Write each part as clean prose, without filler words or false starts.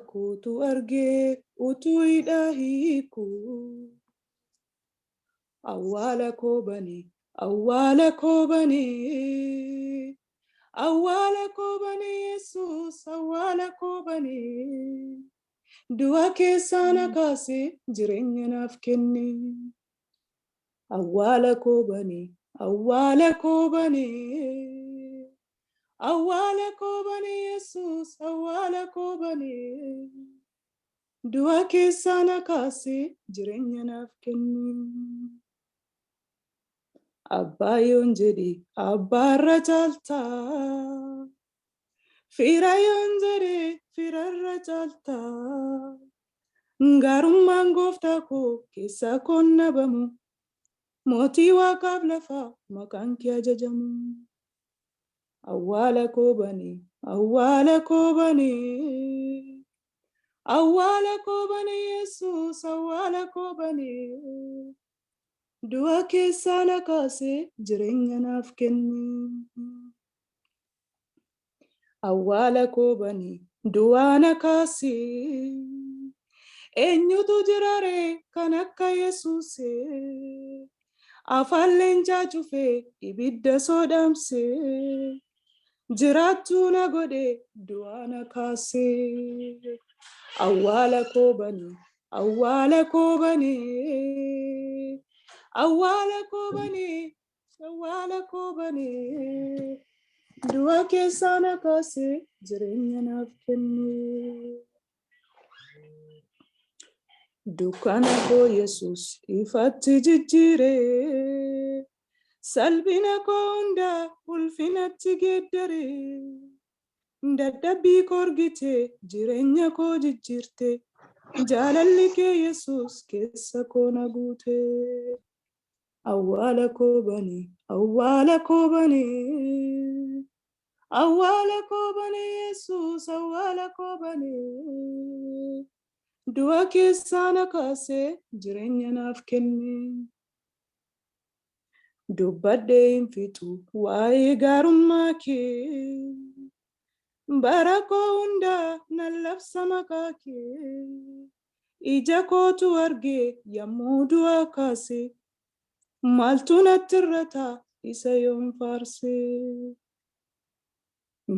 Kootu argee utuu hidhaa hiiku. Awwaala koo bane, awwaala koo bane, awwaala koo bane Yesuus, awwaala koo bane. Du'a keessaa na kaase, jireenya naaf kenne. Awwaala koo bane, awwaala koo bane. Awwaala koo bane Yesuus, awwaala koo bane. Du'a keessaa na kaase, jireenya naaf kenne. Abbaa yoon jedhe, abbaarra caaltaa. Fira yoon jedhe, firarra caaltaa. Gaarummaan gooftaa koo keessa koon dhabamu. Mootii waaqaaf lafaa, maqaan kee ajajamu. Awwaala koo bane, awwaala koo bane. Awwaala koo bane Yesuus, awwaala koo bane. Du'a keessaa na kaase, jireenya naaf kenne. Awwaala koo bane, du'aa na kaase. Eenyutu jira ree kan akka Yesuus? Afaan leencaa cufee, ibidda soodhaamse. Jiraattuu na godhe, du'aa na kaase. Awwaala koo bane, awwaala koo bane. Awwaala koo bane, awwaala koo bane. Du'a keessaa na kaase, jireenya naaf kenne. Dukkana koo Yesuus ifatti jijjiire. Salphina koo hunda ulfinatti geeddare. Dadhabbii koo argite, jireenya koo jijjiirte. Jaalalli kee Yesuus keessa koo na guute. Awwaala koo bane, awwaala koo bane. Awwaala koo bane Yesuus, awwaala koo bane. Du'a keessaa na kaase, jireenya naaf kenne. Dubbadhee hin fixu waa'ee gaarummaa kee. Bara koo hundaa nan labsa maqaa kee. Ija kootu argee yommuu du'a kaase. Maaltu natti irrata isa yoon faarse?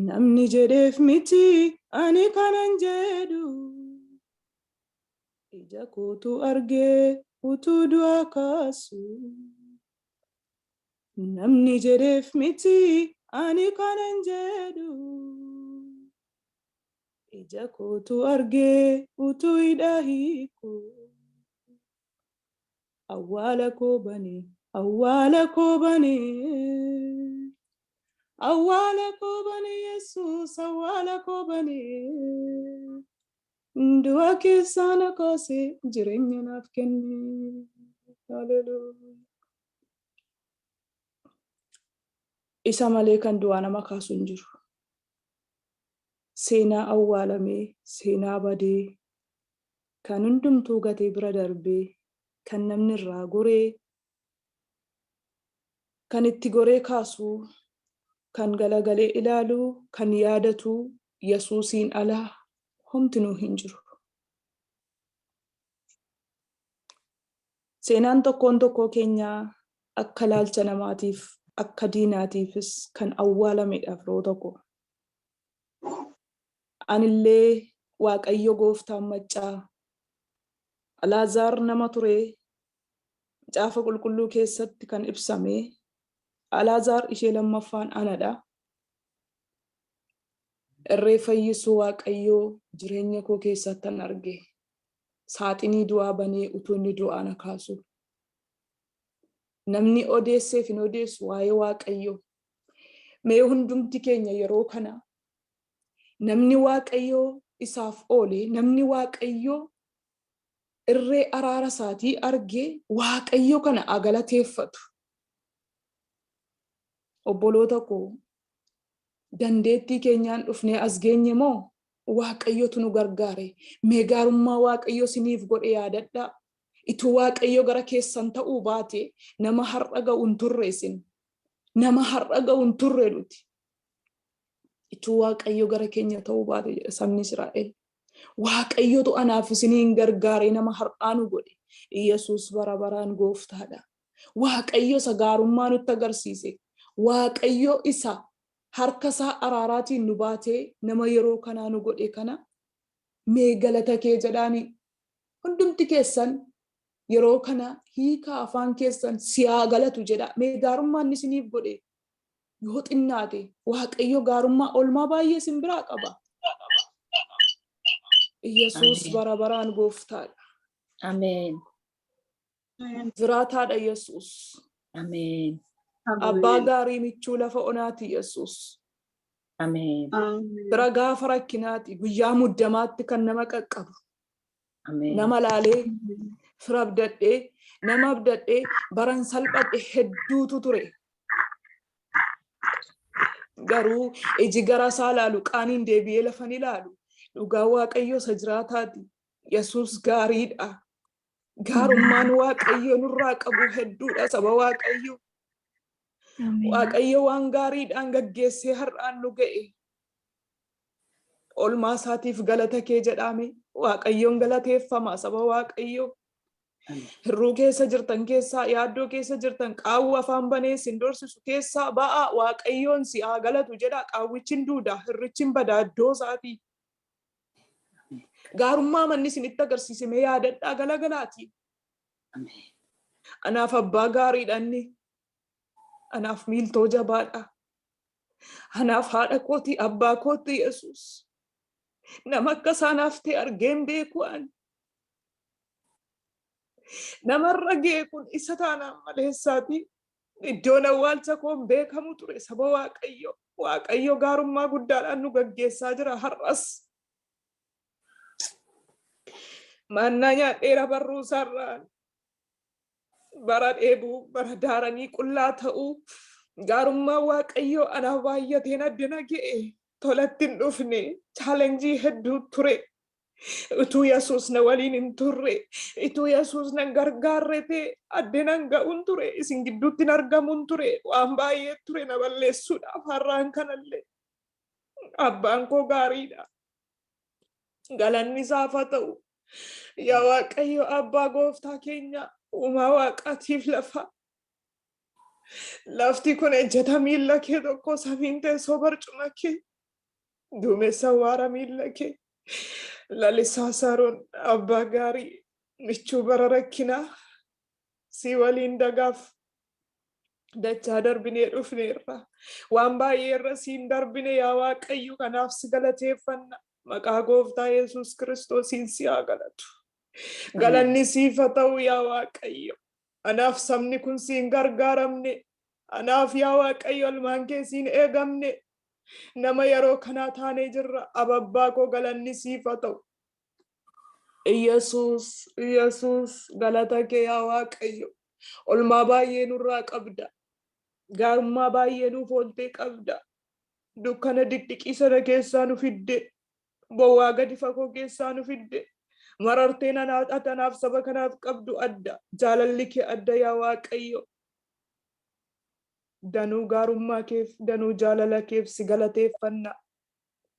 Namni jedheef miti ani kanan jedhu. Ija kootu argee utuu du'a kaasu. Namni jedheef miti ani kanan jedhu. Ija kootu argee utuu hidhaa hiiku. Awwaala koo bane, awwaala koo bane. Awwaala koo bane Yesuus, awwaala koo bane. Du'a keessaa na kaase, jireenya naaf kenne. Haleluuyaa. Isa malee kan du'aa nama kaasu hin jiru. Seenaa awwaalamee, seenaa badee, kan hundumtuu gatee bira darbee, kan namni irraa goree, kan itti goree kaasu, kan galagalee ilaalu, kan yaadatu Yesuusiin alaa homtinuu hin jiru. Seenaan tokkoon tokkoo keenyaa akka ilaalcha namaatiif, akka diinaatiifis kan awwaalamedha, firoota koo. Anillee Waaqayyo gooftaan maccaa Alaazaar nama ture. Macaafa Qulqulluu keessatti kan ibsame Alaazaar ishee lammaffaan anadha. Irree fayyisuu Waaqayyoo jireenya koo keessattan arge. Saaxinii du'aa banee utuu inni du'aa na kaasu. Namni odeesseef hin odeessu waa'ee Waaqayyoo. Mee hundumti keenya yeroo kana namni Waaqayyoo isaaf oole, namni Waaqayyoo irree araara isaatii arge, Waaqayyo kana galateeffatu. Obboloota koo, dandeettii keenyaan dhufnee as geenye moo Waaqayyotu nu gargaare? Mee gaarummaa Waaqayyo isiniif godhe yaadadhaa. Ituu Waaqayyo gara keessan ta'uu baate, nama har'a ga'u hin turre isin. Nama har'a ga'u hin turre nuti. Ituu Waaqayyo gara keenya ta'uu baate, jedha sabni Israa'el. Waaqayyotu anaaf isiniin gargaaree nama har'aa nu godhe. Iyyasuus bara baraan gooftaadha. Waaqayyo isa gaarummaa nutti agarsiise. Waaqayyo isa harka isaa araaraatiin nu baatee nama yeroo kanaa nu godhe kana mee galata kee jedhaani. Hundumti keessan yeroo kana hiikaa afaan keessan si haa galatu jedha. Mee gaarummaa inni isiniif godhe yoo xinnaate Waaqayyo gaarummaa oolmaa baay'ee isin biraa qaba. Iyyasuus Ameen. bara baraan gooftaadha. Ameen. Jiraataadha Yesuus. Ameen. Abbaa gaarii michuu lafa onaati Yesuus. Ameen. Bira gaafa rakkinaati guyyaa muddamaatti kan nama qaqqabu. Ameen. Nama laalee fira abdadhee nama abdadhee baran salphadhe hedduutu ture. Garuu iji gara isaa laalu qaaniin deebi'ee lafa ni ilaalu. Dhugaa Waaqayyoo isa jiraataati. Yesuus gaariidha. Gaarummaan Waaqayyoo nurraa qabu hedduudha saba Waaqayyoo. Waaqayyo waan gaariidhaan gaggeessee har'aan nu ga'e. Oolmaa isaatiif galata kee jedhame. Waaqayyoon galateeffama saba Waaqayyoo. Hirruu keessa jirtan keessaa, yaaddoo keessa jirtan, qaawwa afaan banee sin dorsisu keessaa ba'aa Waaqayyoon si haa galatu jedha. Qaawwichi hin duuda, hirrichi hin bada iddoo isaatii. Gaarummaa manni isinitti agarsiise mee yaadadhaa galagalaati. Anaaf abbaa gaariidha inni. Anaaf miiltoo jabaadha. Anaaf haadha kooti, abbaa kooti Yesuus. Nama akka isaanaaf ta'e argeen beeku ani. Namarra ga'e kun isa taanaan maleessaati. Iddoon awwaalcha koon beekamu ture saba Waaqayyo. Waaqayyo gaarummaa guddaadhaan nu gaggeessaa jira har'as. Maannaa nyaadheera barruu isaarraan. Bara dheebuu, bara daaranii qullaa ta'uu gaarummaa Waaqayyoo anaaf baay'ateen addana ga'e. Tolatti hin dhufne challenge hedduu ture. Utuu Yesuus na waliin hin turre, utuu Yesuus nan gargaarre ta'e addenan ga'uun ture, isin gidduutti hin argamuun ture, waan baay'ee ture na balleessuudhaaf har'aan kanallee. Abbaan koo gaariidha. Galanni isaaf haa ta'u. Yaa Waaqayyo abbaa gooftaa keenya uumaa waaqaatiif lafa. Lafti kun ejjeta miilla kee tokko samiin teessoo barcuma kee. Duumessa waara miilla kee. Lalisaa Saaroon abbaa gaarii michuu bara rakkinaa si waliin dagaaf dachaa darbinee dhufneerra. Waan baay'ee irra siin darbine yaa Waaqayyo kanaaf si galateeffanna. Maqaa gooftaa Yesuus Kiristoosiin si haa galatu. Galanni siif haa ta'u yaa Waaqayyo. Anaaf sabni kun siin gargaaramne. Anaaf yaa Waaqayyo ilmaan kee siin eegamne. Nama yeroo kanaa taanee jirra. Ababbaa koo galanni siif haa ta'u. Iyyasuus, Iyyasuus galata kee yaa Waaqayyo. Olmaa baay'ee nurraa qabda. Gaarummaa baay'ee nuuf ooltee qabda. Dukkana diqdiqii sana keessaa nu fidde. Bowwaa gadi fagoo keessaa nu fidde. Mararteen anaaf saba kanaaf qabdu adda. Jaalalli kee adda yaa Waaqayyo. Danuu gaarummaa keef, danuu jaalala keef si galateeffanna.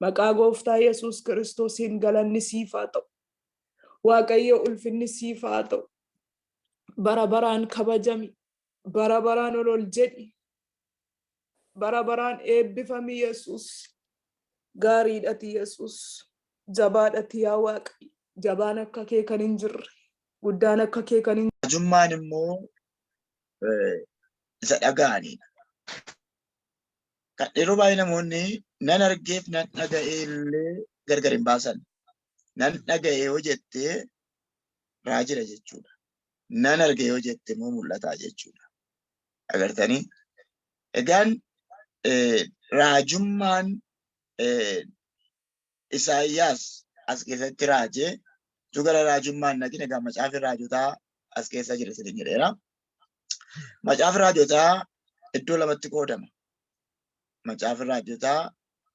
Maqaa gooftaa Yesuus Kiristoosiin galanni siif haa ta'u. Waaqayyo ulfinni siif haa ta'u. Bara baraan kabajami. Bara baraan ol ol jedhi. Bara baraan eebbifami Yesuus. Gaariidhati Yesuus. Jabaadhati yaa Waaqayyo. Jabaan akka kee kan hin jirre. Guddaan akka kee kan hin Raajummaan immoo isa dhaga'anidha. Kan yeroo baay'ee namoonni nan argeef nan dhaga'ee illee gargar hin baasan. Nan dhaga'e yoo jettee raajidha jechuudha. Nan arge yoo jette immoo mul'ataa jechuudha. Agartanii? Egaan raajummaan Isaayyaas as keessatti raajee utuu gara raajummaan naqin egaa macaafi raajotaa as keessa jira isin jedheera. Macaafi raajotaa iddoo lamatti qoodama. Macaafi raajotaa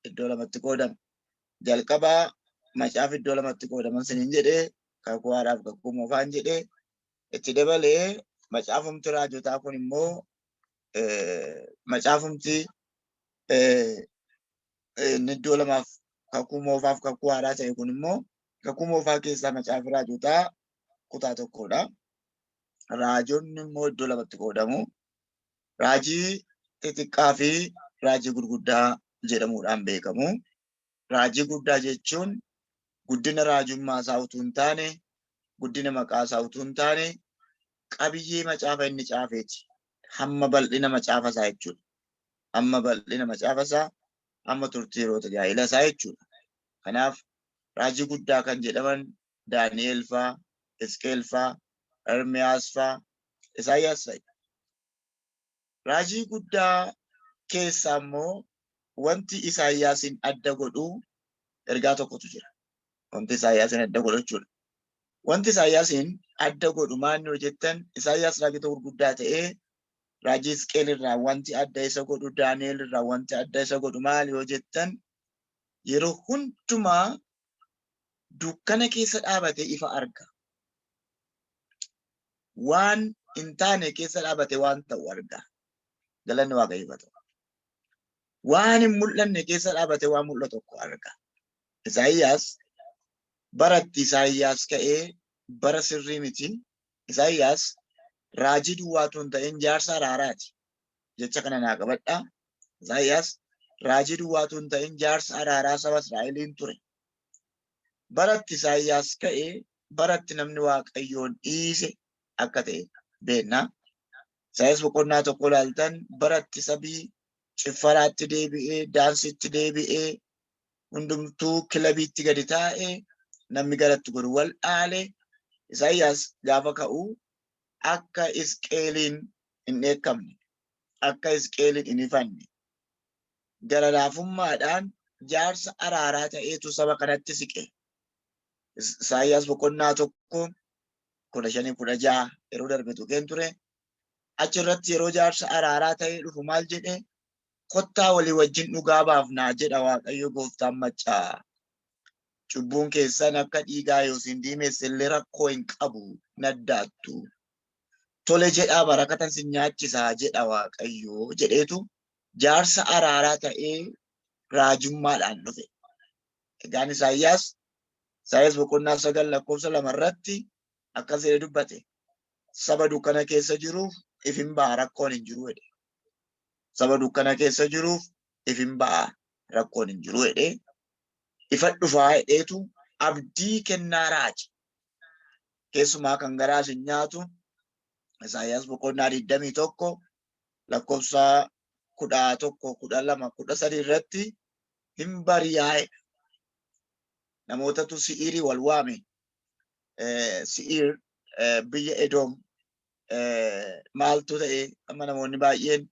iddoo lamatti qoodama. Jalqabaa macaafi iddoo lamatti qoodaman isiniin jedhee kakuu haaraaf kakuu moofaan jedhee itti dabalee macaafumti raajotaa kun immoo macaafumti inni iddoo lamaaf kakuu moofaaf kakuu haaraa ta'e kun immoo Kakuu Moofaa keessaa macaafa raajotaa kutaa tokkodha. Raajonni immoo iddoo lamatti qoodamu. Raajii xixiqqaa fi raajii gurguddaa jedhamuudhaan beekamu. Raajii guddaa jechuun guddina raajummaa isaa utuu hin taane, guddina maqaa isaa utuu hin taane, qabiyyee macaafa inni caafeeti. Hamma bal'ina macaafa isaa jechuudha. Hamma bal'ina macaafa isaa, hamma turtii yeroo tajaajila isaa jechuudha. Kanaaf raajii guddaa kan jedhaman Daani'el faa, Hisqeel faa, Ermiyaas faa, Isaayyaas fa'i. Raajii guddaa keessaa immoo wanti Isaayyaasin adda godhu ergaa tokkotu jira. Wanti Isaayyaasin adda godhu jechuudha. Wanti Isaayyaasin adda godhu maal yoo jettan, Isaayyaas raajota gurguddaa ta'ee raajii Hisqeel irraa wanti adda isa godhu, Daani'el irraa wanti adda isa godhu maal yoo jettan, yeroo hundumaa dukkana keessa dhaabatee ifa arga. Waan hin taane keessa dhaabatee waan ta'u arga. Galanni Waaqayyoof haa ta'u. Waan hin mul'anne keessa dhaabatee waan mul'atu tokko arga. Isaayyaas baratti Isaayyaas ka'ee bara sirrii miti. Isaayyaas raajii duwwaatu hin ta'in jaarsa araaraati. Jecha kana naa qabadhaa. Isaayyaas raajii duwwaatu hin ta'in jaarsa araaraa saba Israa'eliin ture. Baratti Isaayyaas ka'ee baratti namni Waaqayyoon dhiise akka ta'e beekna. Isaayyaas boqonnaa 1 ilaaltan baratti sabii ciffaraatti deebi'ee, daansitti deebi'ee, hundumtuu kilabiitti gadi taa'ee, namni garatti godhu wal dhaale. Isaayyaas gaafa ka'u akka Hisqeeliin hin dheekkamne, akka Hisqeeliin hin ifanne, gara laafummaadhaan jaarsa araaraa ta'eetu saba kanatti siqe. Isaayyaas boqonnaa 1 15 16 yeroo darbe tuqeen ture. Achirratti yeroo jaarsa araaraa ta'ee dhufu maal jedhe? Kottaa walii wajjin dhugaa baafnaa jedha Waaqayyo gooftaan maccaa. Cubbuun keessan akka dhiigaa yoo isin diimesse illee rakkoo hin qabu, naddaattu. Tole jedhaa barakatan sin nyaachisaa jedha Waaqayyo jedheetu jaarsa araaraa ta'ee raajummaadhaan dhufe. Egaan Isaayyaas boqonnaa 9 lakkoofsa 2 irratti akkas jedhee dubbate. Saba dukkana keessa jiruuf if hin ba'a, rakkoon hin jiru jedhe. Saba dukkana keessa jiruuf if hin ba'a, rakkoon hin jiru jedhe. Ifa dhufaa jedheetu abdii kennaa raaje. Keessumaa kan garaa isin nyaatu Isaayyaas boqonnaa 21 lakkoofsa 11, 12, 13 irratti hin bari'aa. Namootatu Si'iirii wal waame. Si'iir biyya Edoom maaltu ta'e? Amma namoonni baay'een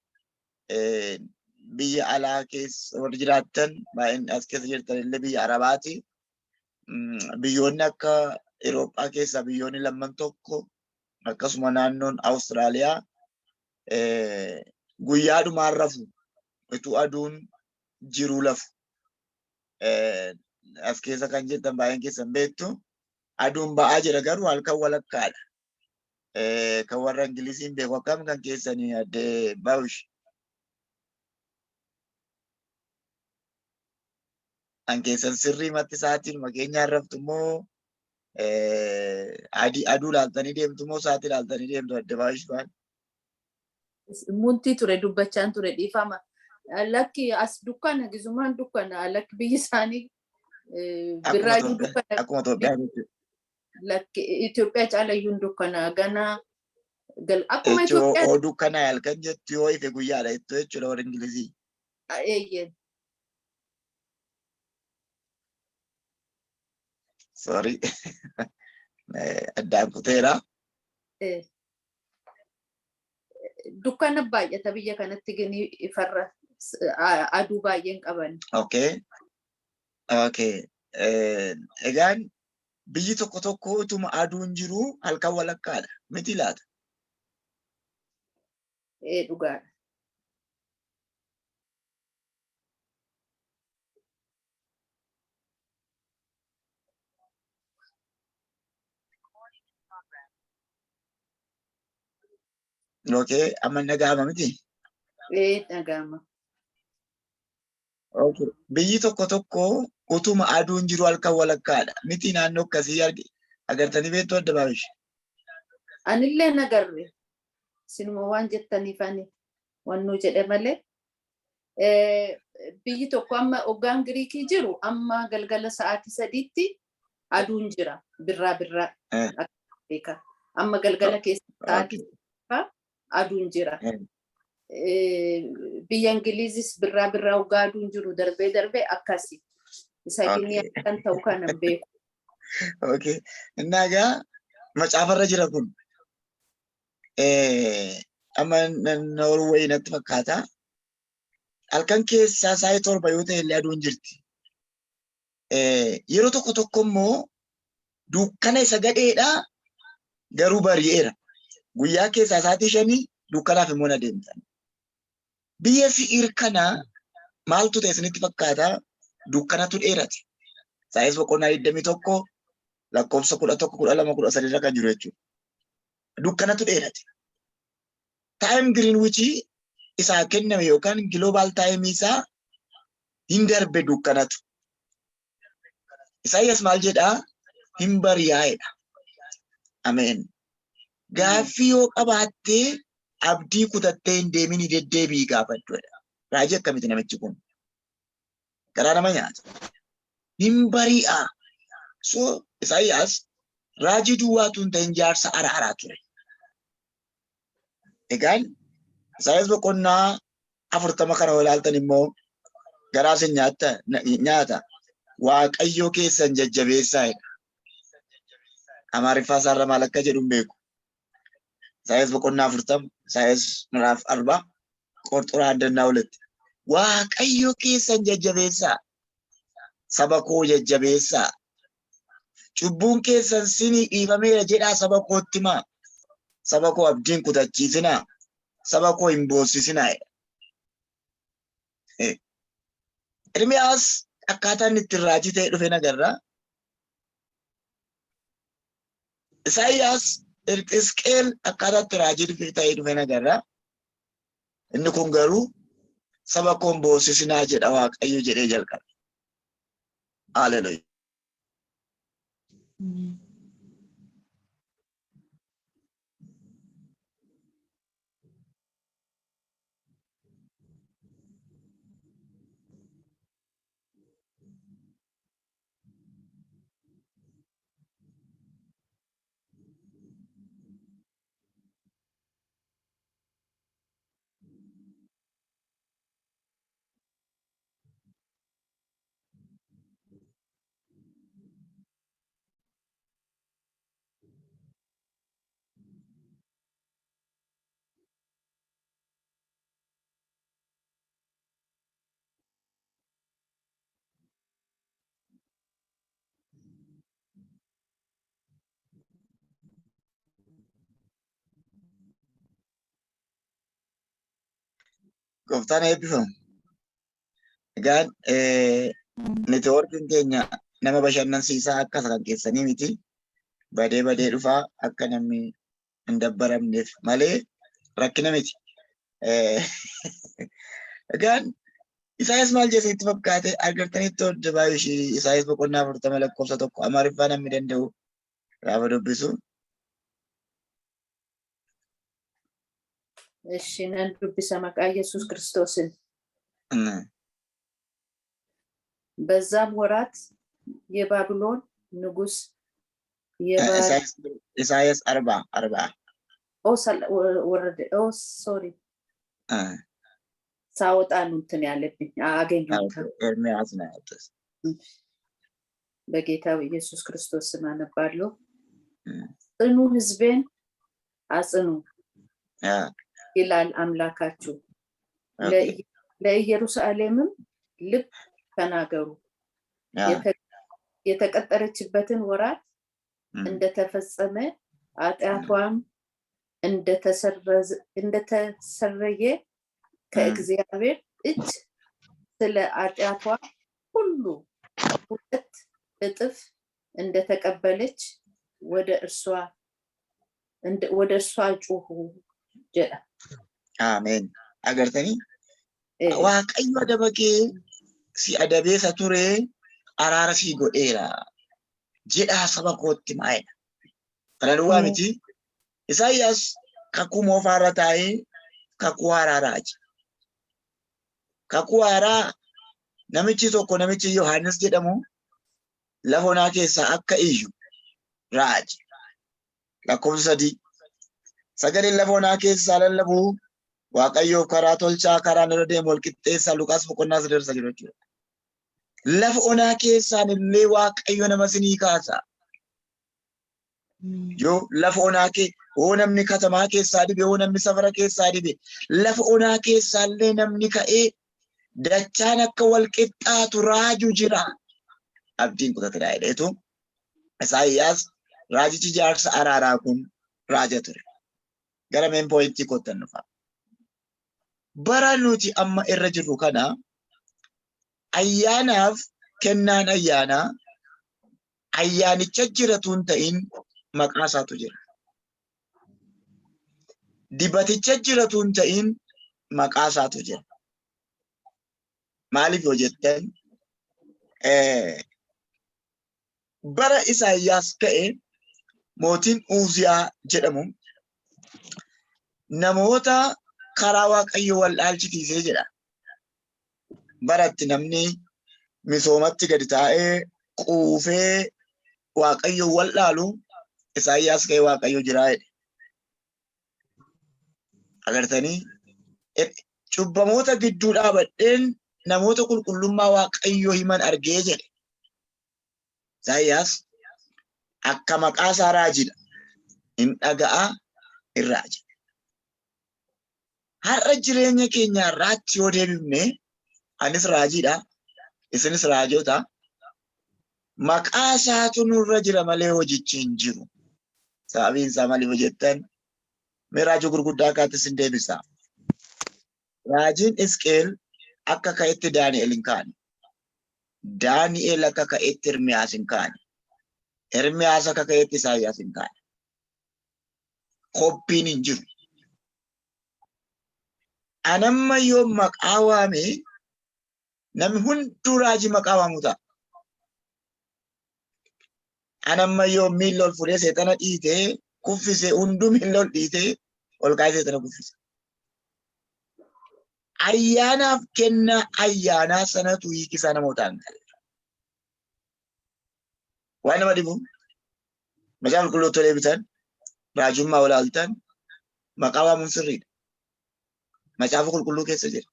biyya alaa keessa warri jiraattan, baay'een as keessa jirtan illee biyya Arabaati. Biyyoonni akka Awurooppaa keessaa biyyoonni lamman tokko, akkasuma naannoon Awustiraaliyaa guyyaadhumaan rafu, utuu aduun jiruu lafu. As keessa kan jirtan baay'een keessan beektu. Aduun ba'aa jira garuu halkan walakkaadha. Kan warra Ingiliziin beeku akkam kan keessanii, addee Baawush? Kan keessan sirrii matti sa'aatiin keenyaan raftu immoo adii aduu laaltanii deemtu moo sa'aatii laaltanii deemtu, adde Baawush faan? Muntii ture dubbachaan ture, dhiifama. Lakki, as dukkana, gizumaan dukkana. Lakki, biyyi isaanii birraayyuu dukkana. Akkuma Itoophiyaa jechuudha. Lakki, Itoophiyaa caalayyuu dukkana gana akkuma Jechuun Itoophiyaa. Oo, dukkana halkan jettu, yoo ife guyyaadha jettu jechuudha warri Ingilizii. Eeyyeen. Sorry. Addaan kuteera. Dukkana baay'ata biyya kanatti gini, ifarra aduu baay'een qaban. Okay. Egaan biyyi tokko tokko utuma aduun jiru halkan walakkaadha. Miti laata? Ee, dhugaadha. Okay. Amma dhaga'ama miti? Ee, dhaga'ama. Okay. Biyyi tokko tokko Utuma aduun jiru halkan walakkaadha. Miti naannoo akkasii agartanii beektu adda baabish. Anillee nagarre sinuma waan jettaniif ani wannoo jedhe malee biyyi tokko amma hoggaan Giriikii jiru amma galgala sa'aatii 3tti aduun jira birraa birraa beeka. Amma galgala keessa sa'aatii aduun jira. Biyya Ingilizis birraa birraa hoggaa aduun jiru darbee darbee akkasi. Isa kan ta'u kanan beeku. Okay. Innaa egaa macaafarra jira kun. Amma Noorweey natti fakkaata. Halkan keessaa sa'aatii 7 yoo ta'e illee aduun jirti. Yeroo tokko tokko immoo dukkana isa gadheedha garuu bari'eera. Guyyaa keessaa sa'aatii 5 dukkanaaf immoo na deemtan. Biyya Si'iir kana maaltu ta'e isinitti fakkaata? Dukkanatu dheerate. Isaayyaas boqonnaa 21 lakkoofsa 11, 12, 13 irra kan jiru jechuudha. Dukkanatu dheerate. Time Greenwich isaa kenname yookaan global time isaa hin darbe dukkanatu. Isaayyaas maal jedhaa? Hin bari'aa'edha. Ameen. Gaaffii yoo qabaattee abdii kutattee hin deemin, deddeebi'i gaafadhuudha. Raajii akkamitti namichi kun? Garaa nama nyaata. Hin bari'a. So Isaayyaas raajii duwwaatu hin ta'in, jaarsa araaraa ture. Egaan Isaayyaas boqonnaa 40 kana ilaaltan immoo garaa isin nyaata. Waaqayyo keessan jajjabeessaa jedha. Amaariffaa isaarra maal akka jedhu hin beeku. Isaayyaas boqonnaa 40, Isaayyaas ምዕራፍ 40 ቁጥር አንድና ሁለት. Waaqayyo keessan jajjabeessaa. Saba koo jajjabeessaa. Cubbuun keessan sinii dhiifameera jedhaa saba kootti himaa. Saba koo abdiin kutachiisinaa. Saba koo hin boossisinaa jedha. Ermiyaas akkaataa inni ittiin raajii ta'ee dhufe nagarra. Isaayyaas, Hisqeel akkaataa itti raajii ta'ee dhufe nagarra. Inni kun garuu saba koo hin boossisinaa jedha Waaqayyo jedhee jalqabe. Haleluuyaa. Gooftaan eebbifamu. Egaan networkiin keenya nama bashannansiisaa akka isa kan keessanii miti. Badee badee dhufaa akka namni hin dabbaramneef malee rakkina miti. Egaan Isaayyaas maal jedhee itti fakkaate agartanitti hodda baay'ee Isaayyaas boqonnaa 40 lakkoofsa 1 Amaariffaa namni danda'u gaafa dubbisu. እሺ nan dubbisa maqaa Yesuus Kiristoosin. በዛም ወራት የባቢሎን ንጉስ Isaayyaas 40 40. ኦ ወረደ፣ ኦ sorry፣ ሳወጣ ነው እንትን ያለብኝ አገኘሁት። ኤርሚያስ ነው ያወጡት። በጌታ ኢየሱስ ክርስቶስ ስም አነባለሁ። ጽኑ፣ ሕዝቤን አጽኑ ይላል አምላካችሁ፣ ለኢየሩሳሌምም ልብ ተናገሩ። የተቀጠረችበትን ወራት እንደተፈጸመ ኃጢአቷም እንደተሰረየ ከእግዚአብሔር እጅ ስለ ኃጢአቷ ሁሉ ሁለት እጥፍ እንደተቀበለች ወደ እርሷ ጩኹ jedha. Ameen. Agartanii? Waaqayyo adaba kee si adabee isa ture. Araara sii godheera jedhaa saba kootti maa'edha. Kana duwwaa miti. Isaayyaas kakuu moofaa irra taa'ee kakuu haaraa raaje. Kakuu haaraa namichi tokko, namichi Yohaannis jedhamu, lafa onaa keessaa akka iyyu raaje. Lakkoofsa 3. Sagaleen lafa onaa keessaa lallabu, Waaqayyoof karaa tolchaa, karaan irra deemu wal qixxeessaa, Luqaas boqonnaa 3 irra jiru jechuudha. Lafa onaa keessaan illee Waaqayyo nama sinii kaasa. Yoo lafa onaa kee, hoo namni katamaa keessaa dhibe, hoo namni safara keessaa dhibe, lafa onaa keessaa illee namni ka'ee dachaan akka wal qixxaatu raaju jira. Abdiin kutatinaa jedheetu Isaayyaas raajichi jaarsa araaraa kun raaja ture. Gara main pointii koottan dhufa. Bara nuti amma irra jirru kana ayyaanaaf kennaan ayyaanaa ayyaanicha jiratu hin ta'in, maqaa isaatu jira. Dibaticha jiratu hin ta'in, maqaa isaatu jira. Maaliif yoo jettan, bara Isaayyaas ka'e mootiin Uuziyaa jedhamu namoota karaa Waaqayyoo wal dhaalchisiisee jedha. Baratti namni misoomatti gadi taa'ee quufee Waaqayyo wal dhaalu, Isaayyaas ka'ee Waaqayyo jiraa jedhe. Agartanii, cubbamoota gidduu dhaabadheen namoota qulqullummaa Waaqayyoo himan argee jedhe. Isaayyaas akka maqaa isaa raajiidha. Hin dhaga'a, hin raaja. Har'a jireenya keenya har'aatti yoo deebifne, anis raajiidha, isinis raajota. Maqaa isaatu nurra jira malee hojichi hin jiru. Sababiin isaa maaliif jettan, mee raajii gurguddaa akkaatti isin deebisa. Raajiin Isqeel akka ka'etti Daani'el hin kaane. Daani'el akka ka'etti Ermiyaas hin kaane. Ermiyaas akka ka'etti Isaayyaas hin kaane. Koppiin hin jiru. Anamma yoo maqaa waame, namni hunduu raajii maqaa waamu ta'a. Anamma yoo miilla ol fuudhee seexana dhiitee kuffise, hunduu miilla ol dhiitee ol kaa'ee seexana kuffise. Ayyaanaaf kennaa ayyaanaa sanatu hiikisaa namootaan gale. Waan nama dhibu, macaafa qulqulluu tolee bitan, raajummaa olaaltan, maqaa waamuun sirriidha. Macaafa qulqulluu keessa jira.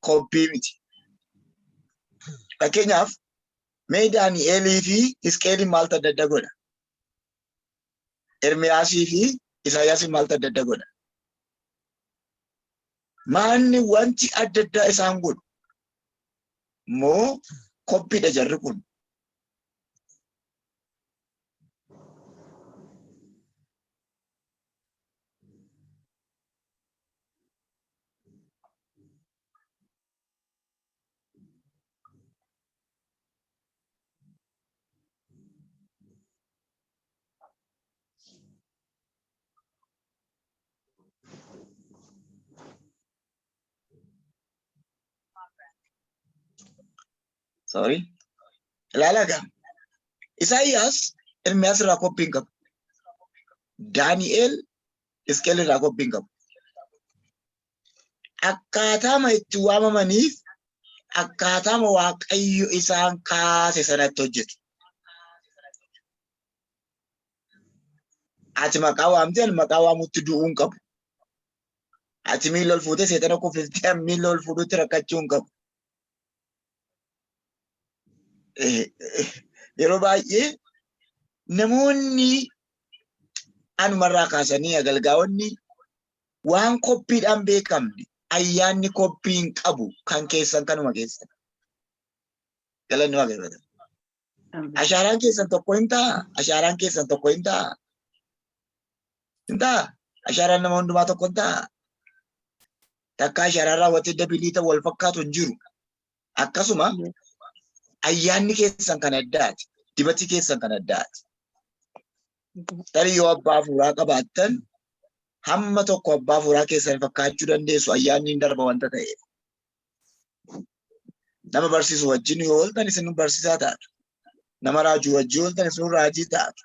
Koppii miti. Fakkeenyaaf, mee Daani'eelii fi Hisqeeliin maaltu adda adda godha? Ermiyaasii fi Isaayyaasiin maaltu adda adda godha? Maanni wanti adda addaa isaan godhu? Moo koppiidha jarri kun? Sorry. Ilaalaa gaa. Isaayyaas Ermiyaas irraa koppii hin qabu. Daani'eel Hisqeel irraa koppii hin qabu. Akkaataama itti waamamaniif akkaataama Waaqayyo isaan kaase sanatti hojjetu. Ati maqaa waamtee ani maqaa waamutti du'uu hin qabu. Ati miila ol fuutee seexana kuffiftee ani miila ol fuudhutti rakkachuu hin qabu. Yeroo baay'ee namoonni anumarraa kaasanii agalgaa'onni waan koppiidhaan beekamne, ayyaanni koppii hin qabu, kan keessan kanuma keessan. Galanni Waaqayyoo haa ta'u. Ashaaraan keessan tokko hin ta'a. Ashaaraan keessan tokko hin ta'a. Hin ta'a. Ashaaraan nama hundumaa tokko hin ta'a. Takka ashaaraan raawwatee dabilii ta'u wal fakkaatu hin jiru. Akkasuma ayyaanni keessan kan addaati. Dibati keessan kan addaati. Tarii yoo abbaa hafuuraa qabaattan Hamma tokko abbaa hafuuraa keessan fakkaachuu dandeessu, ayyaanni hin darba wanta ta'eef. Nama barsiisu wajjin yoo ooltan isin barsiisaa taatu. Nama raajuu wajjin ooltan isin raajii taatu.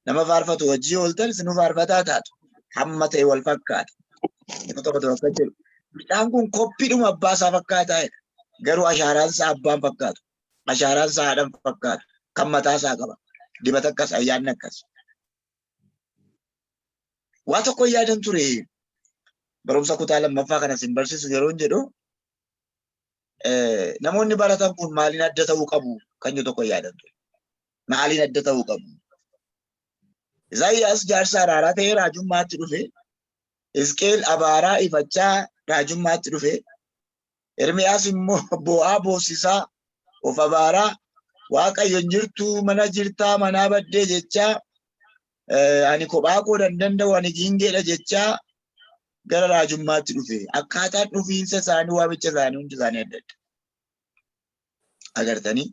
Nama faarfatu wajjin ooltan isin faarfataa taatu. Hamma ta'e wal fakkaata. Yeroo tokko tokko akka jedhu. Mucaan kun koppiidhuma abbaa isaa fakkaataa jedha. Garuu ashaaraan isaa abbaan fakkaatu. Ashaaraan isaa haadhan fakkaatu. Kan mataa isaa qaba. Dibata akkas, ayyaanni akkas. Waa tokko yaadan ture, barumsa kutaa lammaffaa kana isin barsiisu yeroo jedhu, namoonni baratan kun maaliin adda ta'uu qabu kan jedhu tokko yaadan ture. Maaliin adda ta'uu qabu? Isaayyaas jaarsa araaraa ta'ee raajummaatti dhufe. Hisqeel abaaraa ifachaa raajummaatti dhufe. Ermiyaas immoo boo'aa boosisaa of abaaraa, Waaqayyo hin jirtu, mana jirtaa, manaa baddee jechaa, ani kophaa koo danda'u, ani giingeedha jechaa gara raajummaatti dhufe. Akkaataan dhufiinsa isaanii, waamicha isaanii, hundi isaanii adda adda. Agartanii?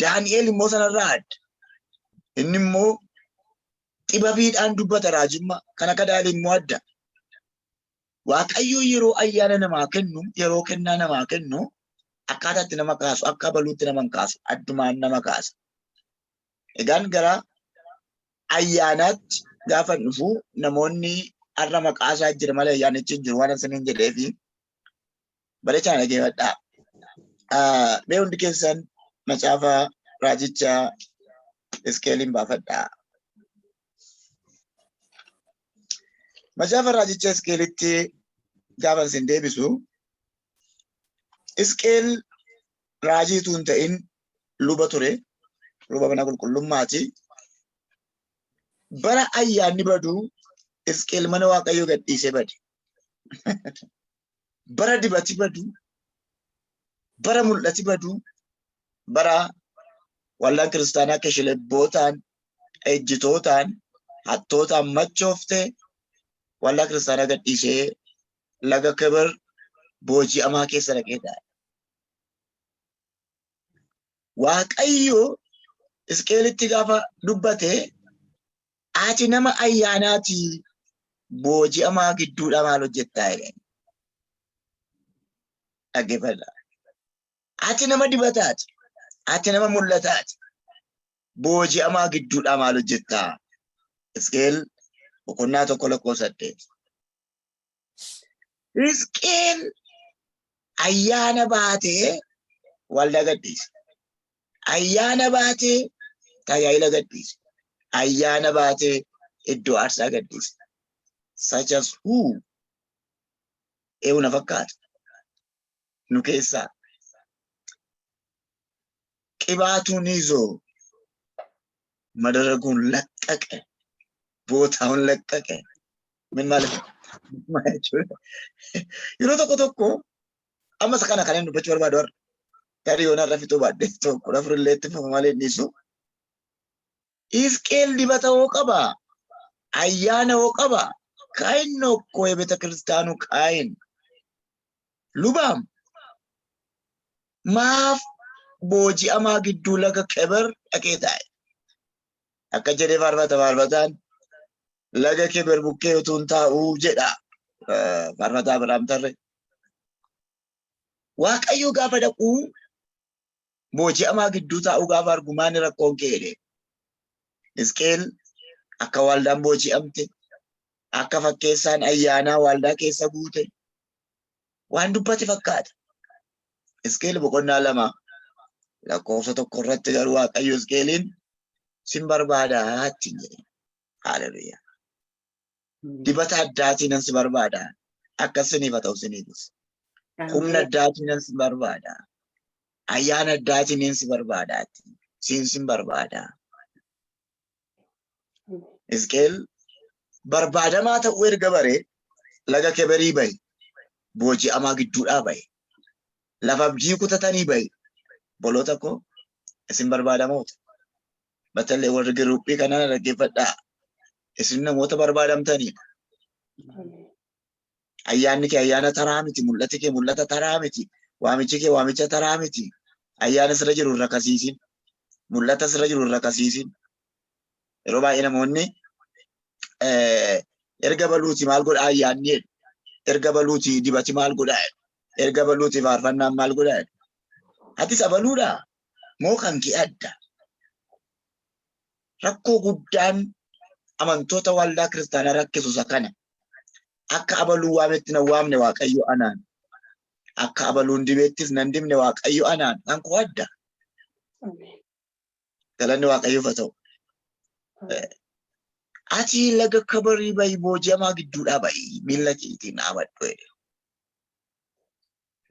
Daani'el immoo sanarraa adda. Inni immoo xibabiidhaan dubbata raajummaa. Kan akka Daani'el immoo adda. Waaqayyo yeroo ayyaana namaa kennu, yeroo kennaa namaa kennu, akkaataa itti nama kaasu, akka baluutti nama hin kaasu, addumaan nama kaasa. Egaan gara ayyaanaatti gaafa dhufu, namoonni har'a maqaa isaa jira malee ayyaanichi hin jiru waan isiniin jedheefi bareechaa dhaggeeffadhaa. Mee hundi keessan macaafa raajicha Hisqeeliin baafadhaa. Macaafa raajicha Hisqeelitti gaafa isin deebisu, Hisqeel raajii utuu hin ta'in luba ture. Luba mana qulqullummaati. Bara ayyaanni badu Hisqeel mana Waaqayyoo gadhiisee bade. Bara dibati badu, bara mul'ati badu, bara waldaan kiristaanaa keshilebbootaan, ejjitootaan, hattootaan machoofte, waldaa kiristaanaa gadhiisee laga Kibir booji'amaa keessa dhaqee taa'e. Waaqayyo Hisqeelitti gaafa dubbate, ati nama ayyaanaati, booji'amaa gidduudhaa maal hojjettaa jedhe. Dhaggeeffadha. Ati nama dibataati. Ati nama mul'ataati. Booji'amaa gidduudhaa maal hojjettaa? Hisqeel boqonnaa 1 lakkoofsa 8. Hisqeel ayyaana baatee waldaa gadhiise. Ayyaana baatee tajaajila gadhiise. Ayyaana baatee iddoo aarsaa gadhiise. Such as who? Eewu na fakkaata. Nu keessaa. ቅባቱን ይዞ መደረጉን ለቀቀ፣ ቦታውን ለቀቀ። ምን ማለት ነው? Yeroo tokko tokko amma isa kana kan inni dubbachuu barbaadu har'a. Tarii yoon har'a fixuu baadhe tokko afur illee itti fufa malee dhiisu. Hisqeel dibata hoo qaba? Ayyaana hoo qaba? Kaayin ነው እኮ የቤተ ክርስቲያኑ ቃይን lubaam maaf booji'amaa gidduu laga Keber dhaqee taa'e? Akka jedhee faarfata faarfataan, laga Keber bukkee utuu hin taa'uu jedha faarfataa Abiraam Tarree. Waaqayyo gaafa dhaquu booji'amaa gidduu taa'uu gaafa argu, maani rakkoon kee jedhe. Hisqeel akka waldaan booji'amte, akka fakkeessaan ayyaanaa waldaa keessa guute waan dubbate fakkaata. Hisqeel boqonnaa 2 lakkoofsa 1 irratti garuu Waaqayyo Hisqeeliin sin barbaada ittiin jedhe. Haaleluyyaa. Dibata addaatiin nan si barbaada. Akka siniif haa ta'u siniifis. Humna addaatiin nan si barbaada. Ayyaana addaatiin si barbaada. Siin sin barbaada. Hisqeel barbaadamaa ta'uu erga bare laga Keberii bahe. Booji'amaa gidduudhaa bahe. Lafa abdii kutatanii bahe. Boloota koo, isin barbaadamoota. Batallee warri giruuphii kanaa dhaggeeffadhaa. Isin namoota barbaadamtanidha. Ayyaanni kee ayyaana taraa miti. Mul'ati kee mul'ata taraa miti. Waamichi kee waamicha taraa miti. Ayyaana sirra jiru irra kasiisin. Mul'ata sirra jiru irra kasiisin. Yeroo baay'ee namoonni Erga baluuti maal godhaa ayyaanni jedhu. Erga baluuti dibati maal godhaa jedhu. Erga baluuti faarfannaan maal godhaa jedhu. Atis abaluudhaa moo kan kee adda? Rakkoo guddaan amantoota waldaa kiristaanaa rakkisu isa kana. Akka abaluu waametti nan waamne Waaqayyo anaan. Akka abaluun dibeettis nan dibne Waaqayyo anaan. Kan koo adda. Galanni Waaqayyoof haa ta'u. Ati laga kabarii ba'i, booji'amaa gidduudhaa ba'i, miilla keetiin dhaabadhu jedhe.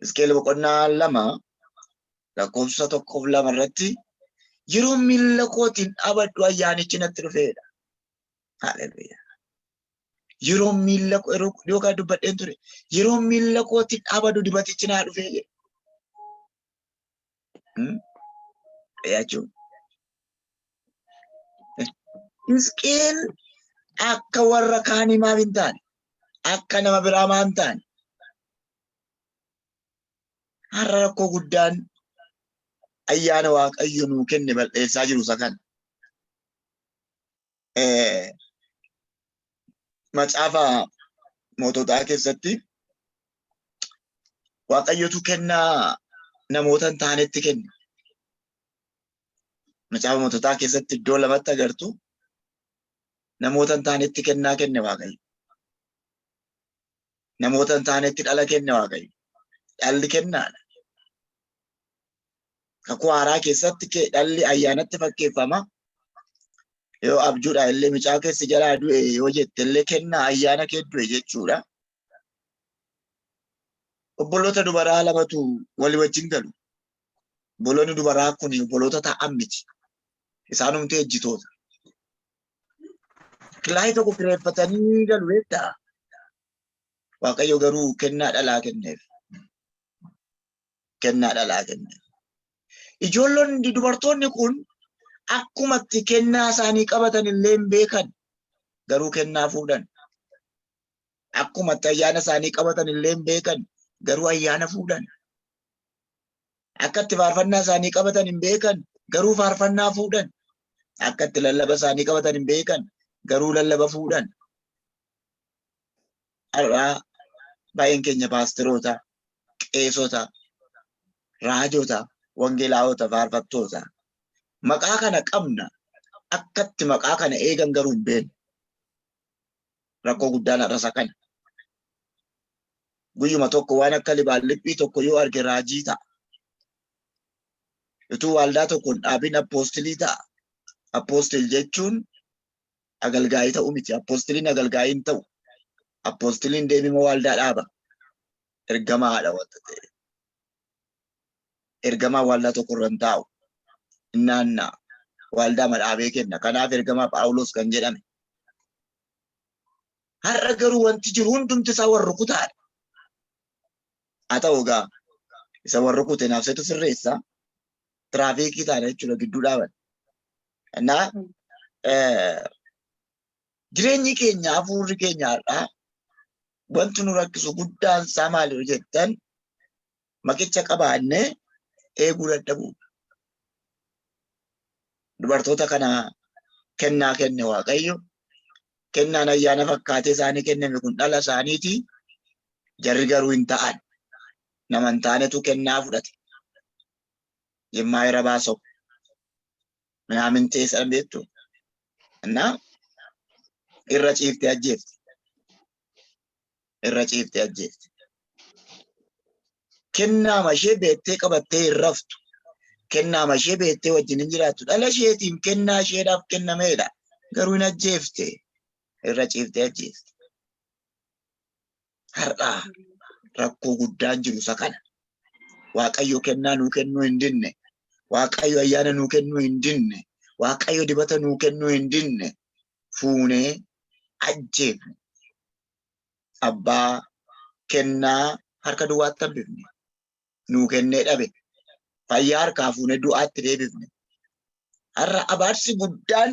Hisqeel boqonnaa 2 lakkoofsa 1 fi 2 irratti yeroo miilla kootiin dhaabadhu ayyaanichi natti dhufeedha. Haleluuyaa. Yeroo miilla yeroo yookaan dubbadheen ture, yeroo miilla kootiin dhaabadhu dibatichi naa dhufee jedhe. Jechuun. Hisqeel akka warra kaanii maaf hin taane? Akka nama biraa maaf hin taane? Har'a rakkoo guddaan ayyaana Waaqayyo nuu kenne bal'eessaa jiru isa kana. Macaafa Moototaa keessatti Waaqayyotu kennaa namoota hin taanetti kenne. Macaafa Moototaa keessatti iddoo lamatti agartu, namoota hin taanetti kennaa kenne Waaqayyo. Namoota hin taanetti dhala kenne Waaqayyo. Dhalli kennaadha. Kakuu Haaraa keessatti dhalli ayyaanatti fakkeeffama. Yoo abjuudha illee mucaa keessi jalaa du'e yoo jette illee kennaa ayyaana kee du'e jechuudha. Obboloota dubaraa lamatu walii wajjin galu. Obboloonni dubaraa kun obboloota ta'an miti. Isaanumti ejjitoota. Kilaayii tokko kireeffatanii galu beektaa? Waaqayyo garuu kennaa dhalaa kenneef. Kennaa dhalaa kenneef. Ijoollonni dubartoonni kun akkumatti kennaa isaanii qabatan illee hin beekan. Garuu kennaa fuudhan. Akkumatti ayyaana isaanii qabatan illee hin beekan. Garuu ayyaana fuudhan. Akkatti faarfannaa isaanii qabatan hin beekan. Garuu faarfannaa fuudhan. Akkatti lallaba isaanii qabatan hin beekan. Garuu lallaba fuudhan. Har'aa baay'een keenya paasteroota, qeesota, raajota, wangeelaa'ota, faarfattoota. Maqaa kana qabna. Akkatti maqaa kana eegan garuu hin beeknu. Rakkoo guddaan har'a isa kana. Guyyuma tokko waan akka libaalliphii tokko yoo arge raajii ta'a. Utuu waaldaa tokko hin dhaabin apostle ta'a. Apostle jechuun agalgaayii ta'uu miti. Apostleiin agalgaayii hin ta'u. Apostleiin deemima waaldaa dhaaba. Ergamaadha wanta ta'e. Ergamaa waaldaa tokko irra hin taa'u. Naannaa waaldaa madhaabee kenna. Kanaaf ergamaa Phaawulos kan jedhame. Har'a garuu wanti jiru hundumti isaa warra rukutaadha. Haa ta'u egaa, isa warra rukute naafsetu sirreessa. Tiraafikii taana jechuudha, gidduu dhaaban. Innaa jireenyi keenya, hafuurri keenya har'aa wanti nu rakkisu guddaan isaa maali yoo jettan, maqicha qabaannee eeguu dadhabuudha. Dubartoota kana kennaa kenne Waaqayyo. Kennaan ayyaana fakkaatee isaanii kenname kun dhala isaaniiti. Jarri garuu hin ta'an. Nama hin taanetu kennaa fudhate. የማይረባ ሰው ምናምን ta'e beektu. Innaa irra ciiftee ajjeefte. Irra ciiftee ajjeefte. Kennaama ishee beektee qabattee hin raftu. Kennaama ishee beektee wajjin hin jiraattu. Dhala isheetiin kennaa isheedhaaf kennameedha. Garuu hin ajjeefte. Irra ciiftee ajjeefte. Har'aa rakkoo guddaan jiru isa kana. Waaqayyo kennaa nuu kennuu hin dinne. Waaqayyo ayyaana nuu kennuu hin dinne. Waaqayyo dibata nuu kennuu hin dinne. Fuunee ajjeefne. Abbaa kennaa harka duwwaatti hambifne. Nuu kennee dhabe. Fayyaa harkaa fuunee du'aatti deebifne. Har'a abaarsi guddaan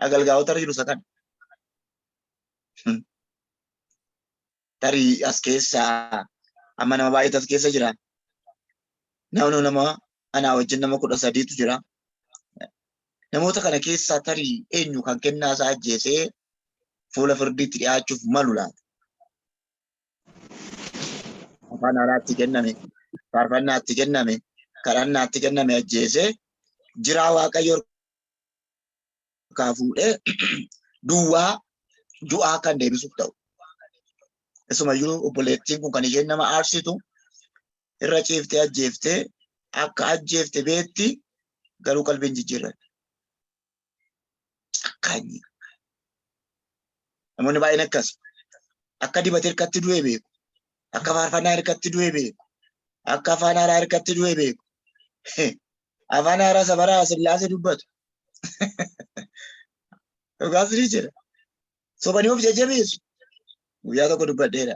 agalgaa'ota irra jiru isa kana. Tarii as keessaa amma nama baay'eetu as keessa jira. Namni nama anaa wajjin nama 13tu jira. Namoota kana keessaa tarii eenyu kan kennaa isaa ajjeesee Fuula firdiitti dhiyaachuuf malu laata? Afaan haaraatti kenname, faarfannaatti kenname, kadhannaatti kenname ajjeesee jiraa Waaqayyo harkaa fuudhee duwwaa du'aa kan deebisuuf ta'u. Isumayyuu obboleettiin kun kan isheen nama aarsitu irra ciiftee ajjeeftee akka ajjeefte beetti garuu qalbiin jijjiirratti. Akkaanyi. Namoonni baay'een akkas. Akka dibate harkatti du'e beeku. Akka faarfannaa harkatti du'e beeku. Akka afaan haaraa harkatti du'e beeku. Afaan haaraa sabaraa Sillaasee dubbatu. Dhugaas ni jira. Sobanii of jajjabeessu. Guyyaa tokko dubbadheera.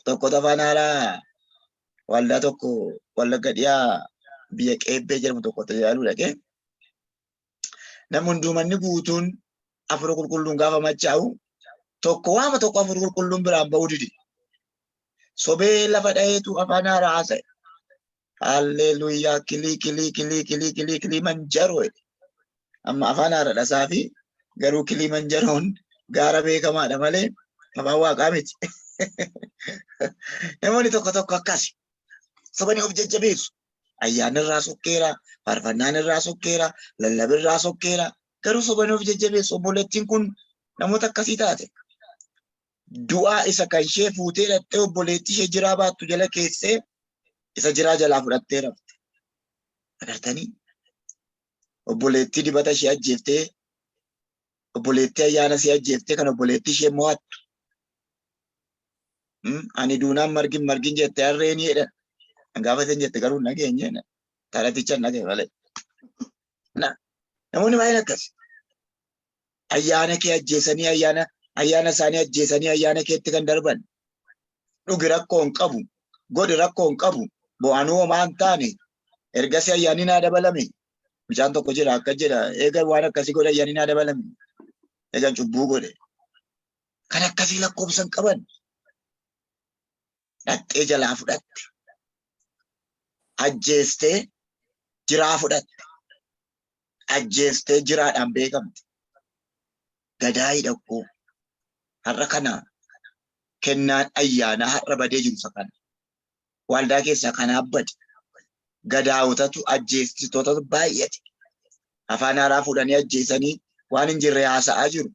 Tokkotu afaan haaraa waldaa tokko Wallagga dhiyaa biyya Qeebbee jedhamu tokko tajaajiluu dhaqee namni hundumanni guutuun afur qulqulluun gaafa machaa'u tokko waama tokko afur qulqulluun biraan ba'uu dide. Sobee lafa dhaheetu afaan haaraa haasa'e. Halleluuyaa kilii kilii kilii kilii kilii kilii manjaroo jedhe. Amma afaan haaraadha isaa fi garuu kilii manjaroon gaara beekamaadha malee afaan waaqaa miti. Namoonni tokko tokko akkasi. Sobanii of jajjabeessu. Ayyaanni irraa sokkeera, faarfannaan irraa sokkeera, lallabni irraa sokkeera. Garuu sobanii of jajjabeessu. Obboleettiin kun namoota akkasii taate. Du'aa isa kan ishee fuutee dhattee obboleettii ishee jiraa baattu jala keessee isa jiraa jalaa fudhattee rafte. Agartanii? Obboleettii dibata ishee ajjeeftee, obboleettii ayyaana ishee ajjeeftee kan obboleettii ishee mo'attu. Ani duunaan margin margin jette harreen jedhan. Gaafa isheen jette garuu hin dhageenye. Taraticha hin dhagaye malee. Namoonni baay'een akkas. Ayyaana kee ajjeesanii ayyaana isaanii ajjeesanii ayyaana keetti kan darban. Dhugi rakkoo hin qabu. Godhi rakkoo hin qabu. Bo'anuu homaa hin taane. Ergasii ayyaanni naa dabalame. Mucaan tokko jira akka jedha. Eega waan akkasii godhe ayyaanni naa dabalame. Eegan cubbuu godhe. Kan akkasii lakkoofsa hin qaban. Dhaxxee jalaa fudhatte. Ajjeestee jiraa fudhatte. Ajjeestee jiraadhaan beekamte. Gadaayii dhaqquu. Har'a kana kennaan ayyaanaa har'a badee jiru isa kana. Waldaa keessaa kanaaf bade. Gadaawotatu ajjeestitootatu baay'ate. Afaan haaraa fuudhanii ajjeesanii waan hin jirre haasa'aa jiru.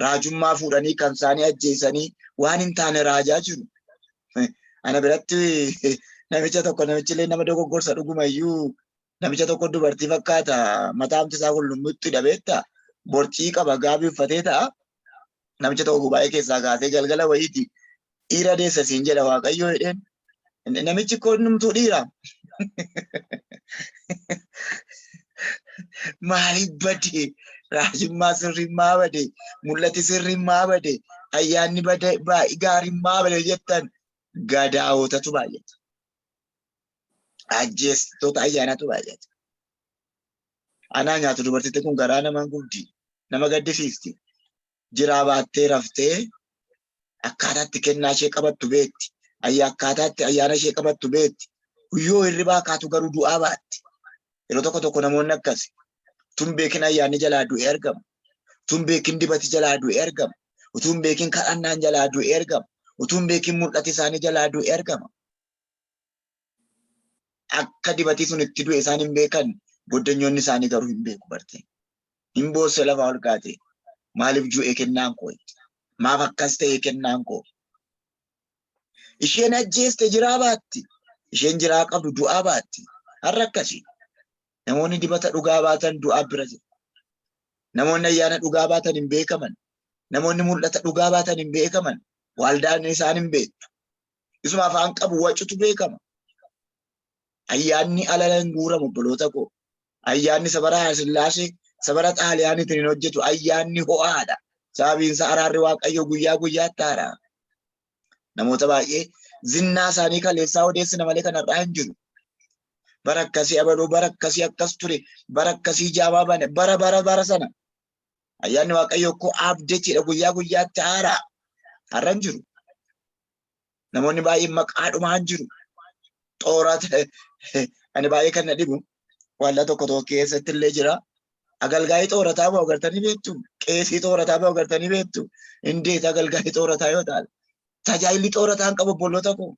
Raajummaa fuudhanii kan isaanii ajjeesanii waan hin taane raajaa jiru. Ana biratti namicha tokko namichi illee nama dogoggorsa dhugumayyuu namicha tokko dubartii fakkaata mataamti isaa kun lummutti dhabeetta borcii qaba gaabii uffatee ta'a. Namicha tokko gubaa'ee keessaa kaasee galgala wayiiti dhiira deessa siin jedha Waaqayyo jedheen. Namichi konnumtuu dhiira. Maaliif bade? Raajummaa sirriin maa bade? Mul'ati sirriin maa bade? Ayyaanni bade gaariin maa bade jettan gadaawotatu baay'ata. Ajjeestoota ayyaanatu baay'ata. Anaa nyaatu dubartitti kun garaa nama gubdi. Nama gaddisiisti. Jiraa baattee raftee akkaataatti kennaa ishee qabattu beekti. Akkaataatti ayyaana ishee qabattu beekti. Guyyoo hirribaa kaatu garuu du'aa baatti. Yeroo tokko tokko namoonni akkasi. Tun beekin ayyaanni jalaa du'ee argama. Tun beekin dibati jalaa du'ee argama. Utuun beekin kadhannaan jalaa du'ee argama. Utuun beekin mul'ati isaanii jalaa du'ee argama. Akka dibatii sun itti du'e isaan hin beekan goddanyoonni isaanii garuu hin beeku barte. Hin boosse lafaa ol kaate. Maaliif du'e kennaan koo? Maaf akkas ta'e kennaan koo? Isheen ajjeeste jiraa baatti. Isheen jiraa qabdu du'aa baatti. Har'a akkasi. Namoonni dibata dhugaa baatan du'aa bira jiru. Namoonni ayyaana dhugaa baatan hin beekaman. Namoonni mul'ata dhugaa baatan hin beekaman. Waldaan isaan hin beektu. Isuma afaan qabu wacutu beekama. Ayyaanni alala hin guuramu obboloota koo. Ayyaanni sabara Sillaasee sabara Xaaliyaaniitiin hin hojjetu. Ayyaanni ho'aadha. Sababiin isaa araarri Waaqayyoo guyyaa guyyaatti haara. Namoota baay'ee zinnaa isaanii kaleessaa odeessina malee kan har'aa hin jiru. Bara akkasii abaluu, bara akkasii akkas ture, bara akkasii jaamaa bane, bara bara bara sana. Ayyaanni Waaqayyoo koo abdachiidha guyyaa guyyaatti haaraa. Har'a hin jiru. Namoonni baay'een maqaadhumaan jiru. Xooraa ani baay'ee kan na dhibu waldaa tokko tokko keessatti illee jira. Agalgaayii xoorataa ba'u agartanii beektu? Qeesii xoorataa ba'u agartanii beektu? Indeet agalgaayii xoorataa yoo ta'an. Tajaajilli xoorataa hin qabu, obboloota koo.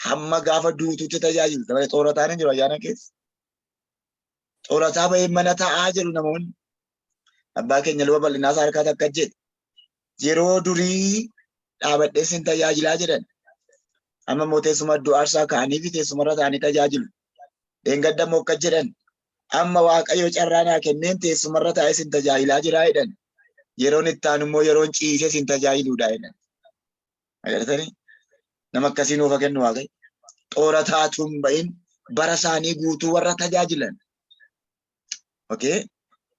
Hamma gaafa duutuutti tajaajilta malee xoorataan hin jiru ayyaana keessa. Xoorataa bahee mana taa'aa jedhu namoonni. Abbaa keenya Luba Bal'inaa Saarkaa takka jedhe. Yeroo durii dhaabadhee sin tajaajilaa jedhan. Amma immoo teessuma iddoo aarsaa ka'anii fi teessumarra taa'anii tajaajilu. Dheengadda immoo akka jedhan, amma Waaqayyo carraa naa kenneen teessumarra taa'ee sin tajaajilaa jiraa jedhan. Yeroon itti aanu immoo yeroon ciisee sin tajaajiluudha jedhan. Agartanii? Nama akkasii nuuf haa kennu Waaqayyo. Xoorataa tun bahin bara isaanii guutuu warra tajaajilan. Okay?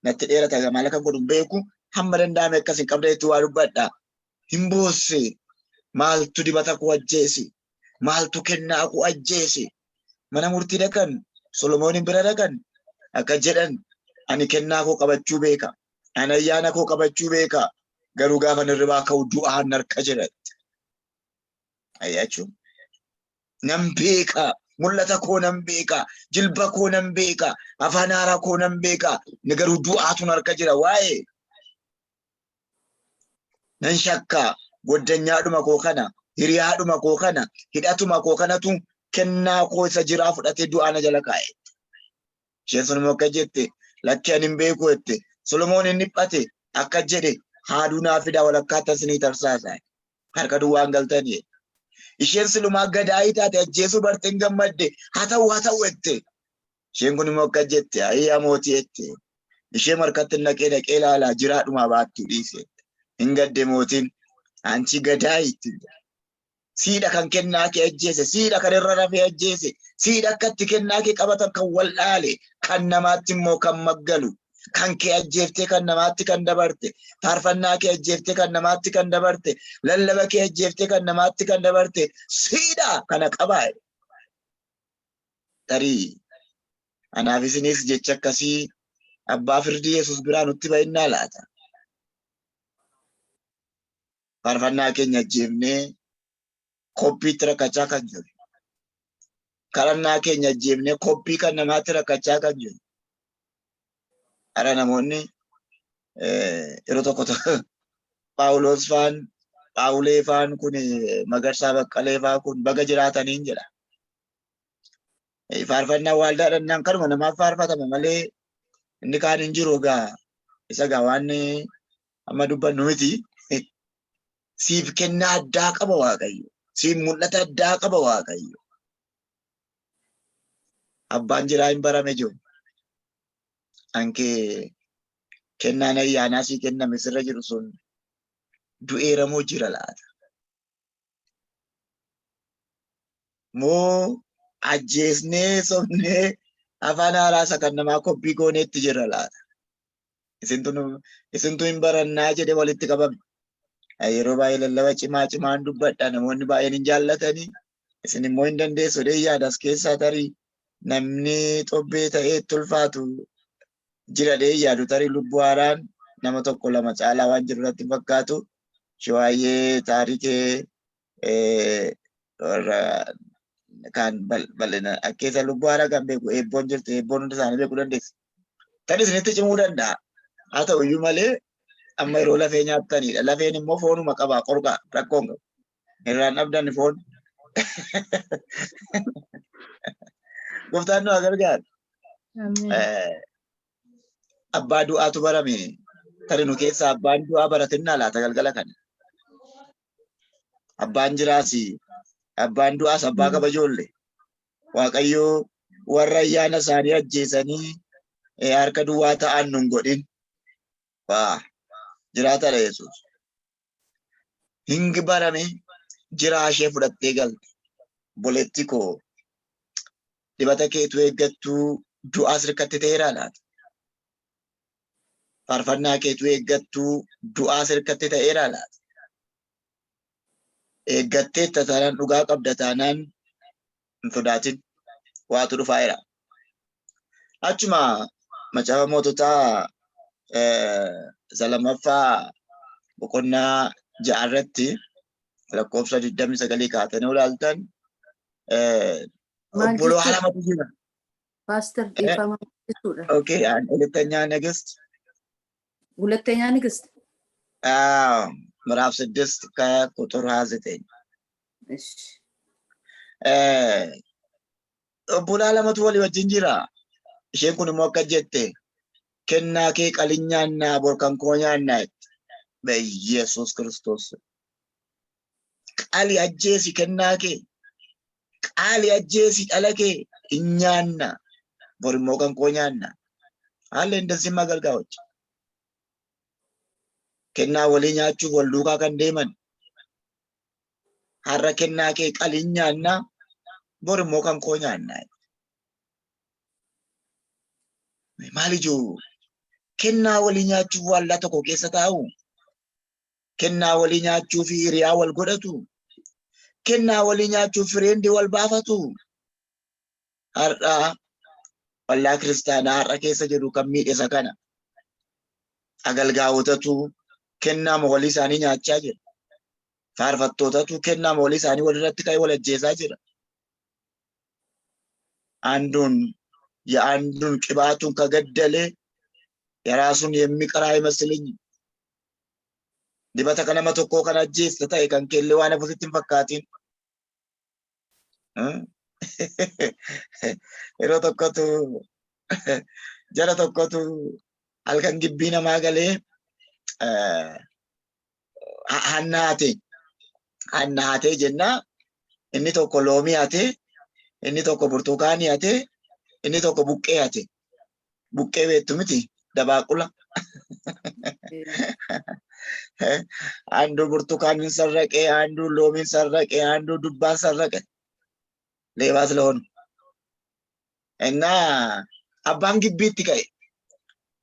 Natti dheerata, maal akka godhu hin beeku. Hamma danda'ame akkas hin qabda jechuun waa dubbadha. Hin boosse. Maaltu dibata koo ajjeese? Maaltu kennaa koo ajjeese? Mana murtii dhaqan, Solomoonin bira dhaqan, akka jedhan, ani kennaa koo qabachuu beeka. Ani ayyaana koo qabachuu beeka. Garuu gaafa hirribaa ka'u du'aan harka jira. Ayyaachuu. Nan beeka. Mul'ata koo nan beeka. Jilba koo nan beeka. Afaan haaraa koo nan beeka. Ni garuu du'aatu harka jira. Waa'ee nan shakka, goddanyaadhuma koo kana, hiriyaadhuma koo kana, hidhatuma koo kanatu kennaa koo isa jiraa fudhatee du'aa na jala kaa'e. Isheen sun immoo akka jette, lakki, ani hin beeku jette. Solomoon hin dhiphate, akka jedhe, haaduu naa fidaa, walakkaatti isinii tarsaasa. Harka duwwaan galtanii. Isheen silumaa gadaayii taate ajjeesuu barte, hin gammadde, haa ta'u, haa ta'u jette. Isheen kun immoo akka jette, ayyaa mootii jette. Ishee harkatti naqee dhaqee ilaalaa jiraadhumaa baattuu dhiise. Hin gadde mootiin, anchi gadaayii ittiin jedhe. Siidha kan kennaa kee ajjeese, siidha kan irra rafee ajjeese, siidha akkatti kennaa kee qabatan kan wal dhaale, kan namaatti immoo kan maggalu, kan kee ajjeeftee kan namaatti kan dabarte, faarfannaa kee ajjeeftee kan namaatti kan dabarte, lallaba kee ajjeeftee kan namaatti kan dabarte, siidha kana qabaa. Tarii anaaf isinis jecha akkasii abbaa firdii Yesuus biraa nutti ba'innaa laata? Faarfannaa keenya ajjeefnee koppiitti rakkachaa kan jiru. Kadhannaa keenya ajjeefnee koppii kan namaatti rakkachaa kan jiru. Har'a namoonni yeroo tokko Phaawulos faan, Phaawulee faan kun, Magarsaa Baqqalee faa kun baga jiraataniin jedha. Faarfannaa waaldaa dhannaan kanuma namaaf faarfatama malee inni kaan hin jiru egaa, isa egaa waan amma dubbannu miti. Siif kennaa addaa qaba Waaqayyo. Siif mul'ata addaa qaba Waaqayyo. Abbaan jiraa hin barame jiru. Ankee kennaan ayyaanaa sii kenname sirra jiru sun du'eera moo jira laata? Moo ajjeesnee sobnee afaan haaraa isa kan namaa koppii gooneetti jira laata? Isintu hin barannaa jedhe walitti qabame. Yeroo baay'ee lallaba cimaa cimaan dubbadha. Namoonni baay'een hin jaallatanii. Isin immoo hin dandeessu jedhee yaada, as keessaa tarii namni xobbee ta'ee itti ulfaatu jira jedhee yaadu, tarii lubbuu haaraan nama tokko lama caalaa waan jiru irratti hin fakkaatu. Shiwaayee taarikee warra kan bal'ina akkeessa lubbuu haaraa kan beeku eebboon jirti, eebboon hunda isaanii beekuu dandeessi. Tan isinitti cimuu danda'a. Haa ta'u iyyuu malee amma yeroo lafee nyaattanidha. Lafeen immoo foonuma qaba, qorqaa rakkoon qabu. Irraan dhabdan foon. Gooftaan nu haa gargaaru. Abbaa du'aatu barame. Tari nu keessaa abbaan du'aa baratinnaa laata galgala kana? Abbaan jiraasi, abbaan du'aas abbaa qaba ijoollee. Waaqayyoo warra ayyaana isaanii ajjeesanii harka duwwaa ta'an nun godhin. Waa jiraatadha Yesuus. Hin barame, jiraa ishee fudhattee galte. Boletti koo, dibata keetu eeggattuu du'aas hirkatti ta'eeraa laata? Faarfannaa keetu eeggattuu du'aas hirkatti ta'eeraa laata? Eeggatteetta taanaan, dhugaa qabda taanaan, hin sodaatin, waatu dhufaa jira. Achuma Macaafa Moototaa isa lammaffaa boqonnaa 6 irratti lakkoofsa 29 kaatanii ilaaltan Maal obboloo jechuudha? lamatu jira. Paaster, dhiifama. Jechuudha. Okay, ሁለተኛ ነገሥት። ሁለተኛ ንግሥት። አዎ፣ ምዕራፍ 6 ከቁጥር 29። እሺ። Obbolaa lamatu walii wajjin jira. Isheen kun immoo akka jette, kennaa kee qalii nyaannaa, bor kan koo nyaannaa jette. በኢየሱስ ክርስቶስ qali ajjeesi, kennaa kee qali ajjeesi, dhala kee hin nyaanna, bor immoo kan koo nyaanna. Haalli እንደዚህም አገልጋዮች kennaa walii nyaachuuf wal duukaa kan deeman, har'a kennaa kee qalii nyaannaa, bor immoo kan koo nyaannaa. Maal ijoo, kennaa walii nyaachuuf waallaa tokko keessa taa'u, kennaa walii nyaachuuf hiriyaa wal godhatu, kennaa walii nyaachuuf friend wal baafatu. Har'a waldaa kiristaanaa har'a keessa jedhu kan miidhe isa kana. Agalgaa'otatu kennaa walii isaanii nyaachaa jira. Faarfattootatu kennaa walii isaanii walirratti ka'ee wal ajjeesaa jira. አንዱን የአንዱን ቅባቱን ከገደለ የራሱን የሚቀር አይመስለኝም። Dibata kan nama tokkoo kan ajjeeste ta'e, kan keellee waan hafu sitti hin fakkaatin. Yeroo tokkotu jara tokkotu halkan gibbii namaa galee hanna hate. Hanna hatee jennaa, inni tokko loomii hate, inni tokko burtukaanii hate, inni tokko buqqee hate. Buqqee beektu miti, dabaaqula. አንዱ ብርቱካንን ሰረቀ፣ አንዱ ሎሚን ሰረቀ፣ አንዱ ዱባን ሰረቀ። ሌባ ስለሆኑ እና abbaan gibbiitti ka'e.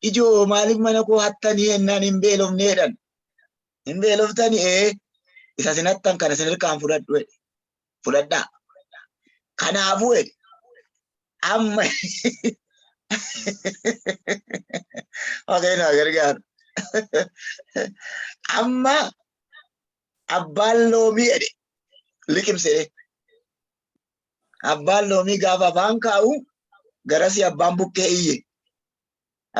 Ijoo, maaliif mana koo hattanii jennaan, hin beelofne jedhan. Hin beeloftanii? Ee, isa isin hattan kana isin hirkaan fudhadhu jedhe. Fudhadhaa. Kanaafuu jedhe, amma Waaqayyo na gargaaru. Amma abbaan loomii jedhe liqimse. Abbaan loomii gaafa afaan kaa'u, garasii abbaan buqqee iyye.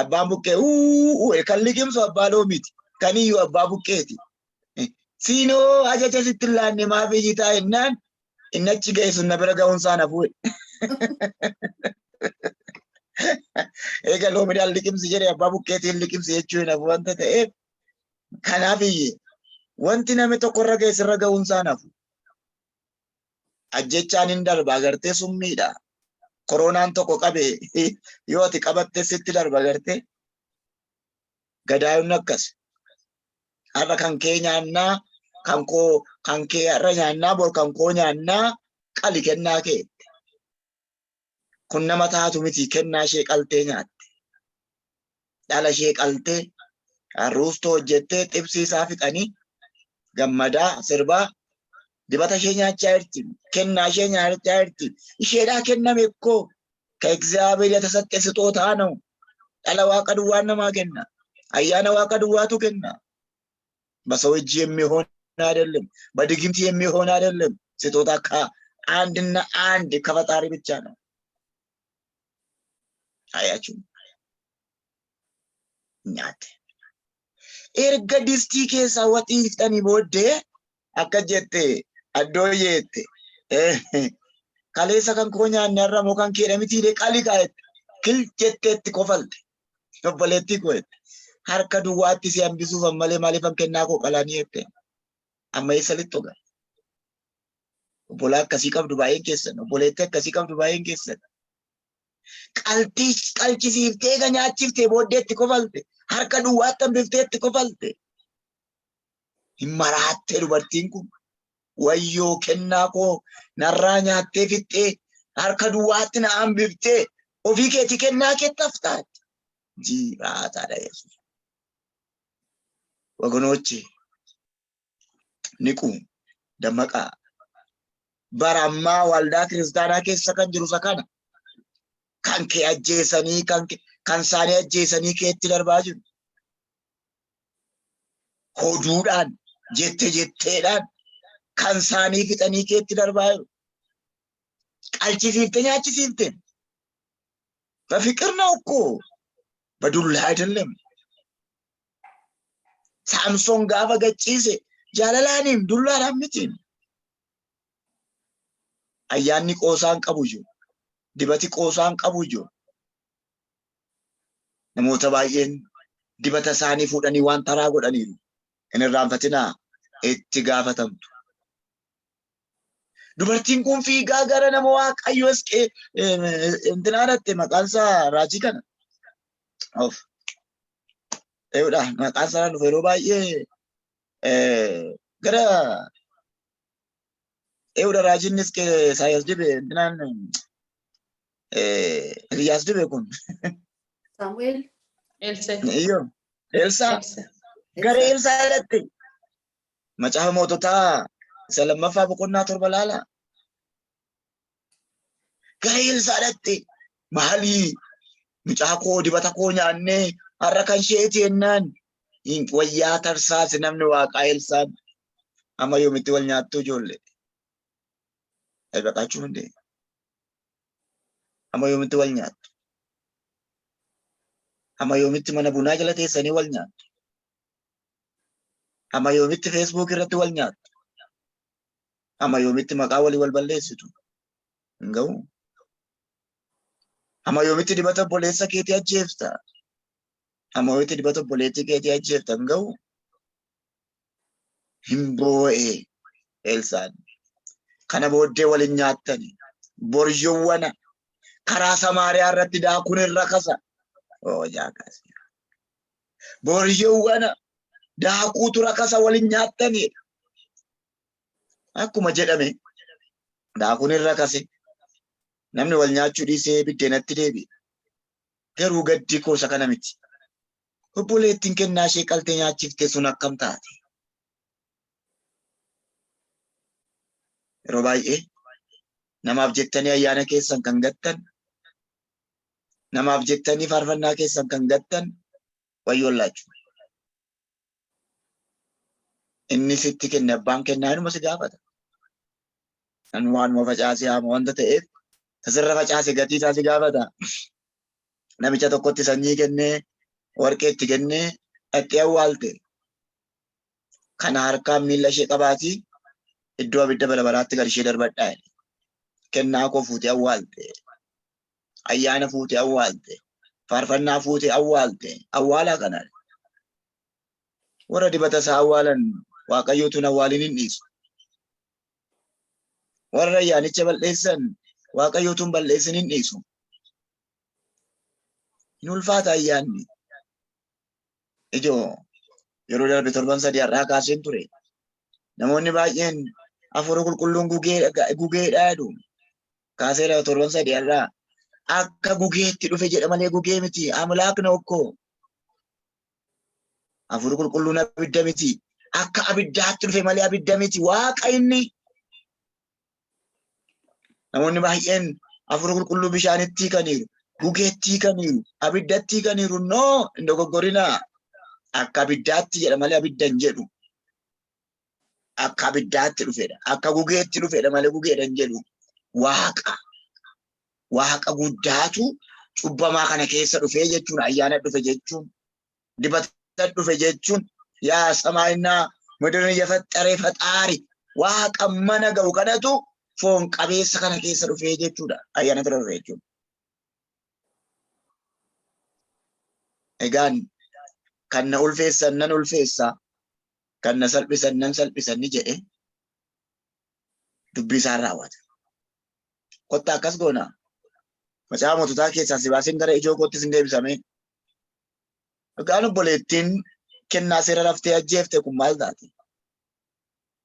Abbaan buqqee uuu, kan liqimsu abbaa loomiiti. Kan iyyuu abbaa buqqeeti. Siinoo ajaja sitti hin laanne, maaf iyyitaa jennaan, inni achi ga'e sun na bira ga'uun isaa nafuu. Eega loomiidhaan liqimsi jedhe, abbaa buqqeetiin liqimsi jechuu hin hafu wanta ta'eef, kanaaf iyye. Wanti namni tokko irra ga'e sirra ga'uun isaa nafu. Ajjechaan hin darba, agartee, summiidha. Koronaan tokko qabe yoo ati qabatte sitti darba, agartee. Gadaayonni akkas. Har'a kan kee nyaannaa, kan koo, kan kee har'a nyaannaa, bor kan koo nyaannaa, qali kennaa kee. Kun nama taatu miti, kennaa ishee qaltee nyaatte. Dhala ishee qaltee ruustoo hojjettee, xibsii isaa fixanii, gammadaa sirbaa dibata ishee nyaachaa jirti. Kennaa ishee nyaachaa jirti. Isheedhaa kenname ikkoo ከእግዚአብሔር የተሰጠ ስጦታ ነው። Dhala Waaqa duwwaan namaa kenna. Ayyaana Waaqa duwwaatu kenna. በሰው እጅ የሚሆን አይደለም። በድግምት የሚሆን አይደለም። ስጦታ ከአንድና አንድ ከፈጣሪ ብቻ ነው። አያችሁ፣ nyaatte. Erga distii keessaa waxii fixanii booddee akka jette addooyyeette, kaleessa kan koo nyaanne, har'a moo kan keedha mitiilee, qali kaa'ette, kil jetteetti kofalte, obboleettii koo jette. Harka duwwaatti si hambisuuf ammalee maaliifan kennaa koo qalanii jette. Amma eessa lixxu gaa? Obbolaa akkasii qabdu baay'een keessan, obboleettii akkasii qabdu baay'een keessan. Qaltii qalchisiiftee eega nyaachiftee booddeetti kofalte, harka duwwaatti hambifteetti kofalte. Hin maraattee dubartiin kun. Wayyoo, kennaa koo narraa nyaattee fixxee, harka duwwaatti na hambiftee, ofii keetii kennaa kee taftaatti. Jiraataadha Yesuus. ወገኖቼ ንቁ, dammaqaa. Bara ammaa waldaa kiristaanaa keessa kan jiru isa kana. Kan kee ajjeesanii, kan isaanii ajjeesanii keetti darbaa jiru. Hoduudhaan, jette jetteedhaan kan isaanii fixanii keetti darbaa jiru. Qalchisiifte nyaachisiifte. በፍቅር ነው እኮ በዱላ አይደለም። Saamsoon gaafa gacciise jaalalaaniin dullaadhaan miti. Ayyaanni qoosaan qabu iyyuu, dibati qoosaan qabu iyyuu. Namoota baay'een dibata isaanii fuudhanii waan taraa godhaniiru. Hin irraanfatinaa, itti gaafatamtu. Dubartiin kun fiigaa gara nama Waaqayyoo intinaa dhatte, maqaan isaa raajii kana. Of. Eeyyoodha, maqaan isaa dhufe yeroo baay'ee gara eeyyoodha, raajiinnis Isaayyaas dibe, intinaan Eliyaas dibe kun. Saamu'eel. Elsay. Iyyoo. Elsaa. Gara Elsaa dhatte. Macaafa Moototaa isa lammaffaa boqonnaa 7 laala. Gara Elsaa dhatte. Maalii, mucaa koo, dibata koo nyaannee har'a kan isheeti jennaan wayyaa tarsaase namni Waaqaa Elsaan. Amma yoomitti wal nyaattuu ijoollee? Ay, baqaachuu hundee. Amma yoomitti wal nyaattu? Amma yoomitti mana bunaa jala teessanii wal nyaattu? Amma yoomitti Facebook irratti wal nyaattu? Amma yoomitti maqaa walii wal balleessitu? Hin ga'u. Amma yoomitti dibata obboleessa keetii ajjeefta? Amma yoomitti dibata obboleettii keetii ajjeefta? Hin ga'u. Hin boo'ee Elsaan. Kana booddee waliin nyaattani. Boryowwana karaa Samaariyaa irratti daakuun irra kasa. Oo jaakaasi. Boryowwana daakuutu rakasa, waliin nyaattani. Akkuma jedhame daakuun irra kase. Namni wal nyaachuu dhiisee biddeenatti deebi'e. Garuu gaddi koo isa kana miti. Obboleettiin kennaa ishee qaltee nyaachifte sun akkam taate? Yeroo baay'ee namaaf jettanii ayyaana keessan kan gattan, namaaf jettanii faarfannaa keessan kan gattan, wayyollaachuu. Inni sitti kenne, abbaan kennaa inuma si gaafata. Kan waanuma facaase haama wanta ta'eef sirra facaase gatii isaa si gaafata. Namicha tokkotti sanyii kennee, warqee itti kennee, dhaqxee awwaalte. Kana harkaan miilla ishee qabaatii iddoo abidda bara baraatti gad ishee darbadhaa jedhe. Kennaa koo fuutee awwaalte. Ayyaana fuutee awwaalte. Faarfannaa fuutee awwaalte. Awwaalaa kana. Warra dibata isaa awwaalan Waaqayyootu hin awwaalin hin dhiisu. Warra ayyaanicha bal'eessan Waaqayyootu hin bal'eessin hin dhiisu. Hin ulfaata ayyaanni. Ijoo yeroo darbe torban 3 har'aa kaaseen ture. Namoonni baay'een Hafuura Qulqulluun gugeedha jedhu. Kaaseera torban 3 har'aa. Akka gugeetti dhufe jedha malee gugee miti. Amlaak na okkoo. Hafuurri Qulqulluun abidda miti. Akka abiddaatti dhufe malee abidda miti. Waaqa inni. Namoonni baay'een Hafuura Qulqulluu bishaanitti hiikaniiru. Gugeetti hiikaniiru. Abiddatti hiikaniiru. No, hin dogoggorinaa. Akka abiddaatti jedha malee abidda hin jedhu. Akka abiddaatti dhufedha. Akka gugeetti dhufedha malee gugeedha hin jedhu. Waaqa. Waaqa guddaatu cubbamaa kana keessa dhufee jechuun, ayyaana dhufe jechuun, dibata dhufe jechuun, yaa samaayinnaa ምድርን የፈጠረ ፈጣሪ Waaqa mana ga'u kanatu foon qabeessa kana keessa dhufee jechuudha. Ayyaana ture dhufe jechuudha. Egaan kan na ulfeessan nan ulfeessa, kan na salphisan nan salphisa ni jedhe, dubbii isaan raawwata. Kottaa akkas goona. Macaafa Moototaa keessaa si baaseen gara ijoo kootti sin deebisame. Egaan obboleettiin kennaa seera raftee ajjeefte kun maal taate?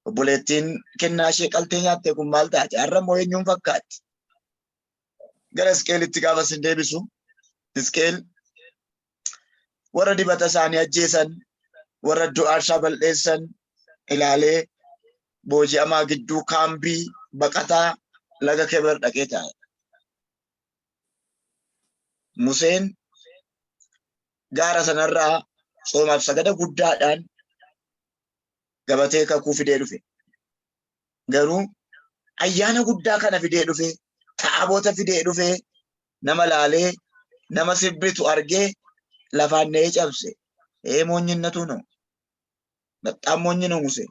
Obboleettiin kennaa ishee qaltee nyaatte kun maal taate? Har'a immoo eenyuun fakkaatti? Gara Isqeelitti gaafa sin deebisu, Isqeel warra dibata isaanii ajjeesan, warra iddoo aarsaa bal'eessan ilaalee booji'amaa gidduu kaambii baqataa laga Keber dhaqee taa'e. Museen gaara sanarraa soomaaf sagada guddaadhaan gabatee kakuu fidee dhufe. Garuu ayyaana guddaa kana fidee dhufe, taabota fidee dhufe, nama laalee Nama sirbitu argee lafaan na'ee cabse. Ee moonyinnatu no. Baxxaan moonyi no Musee.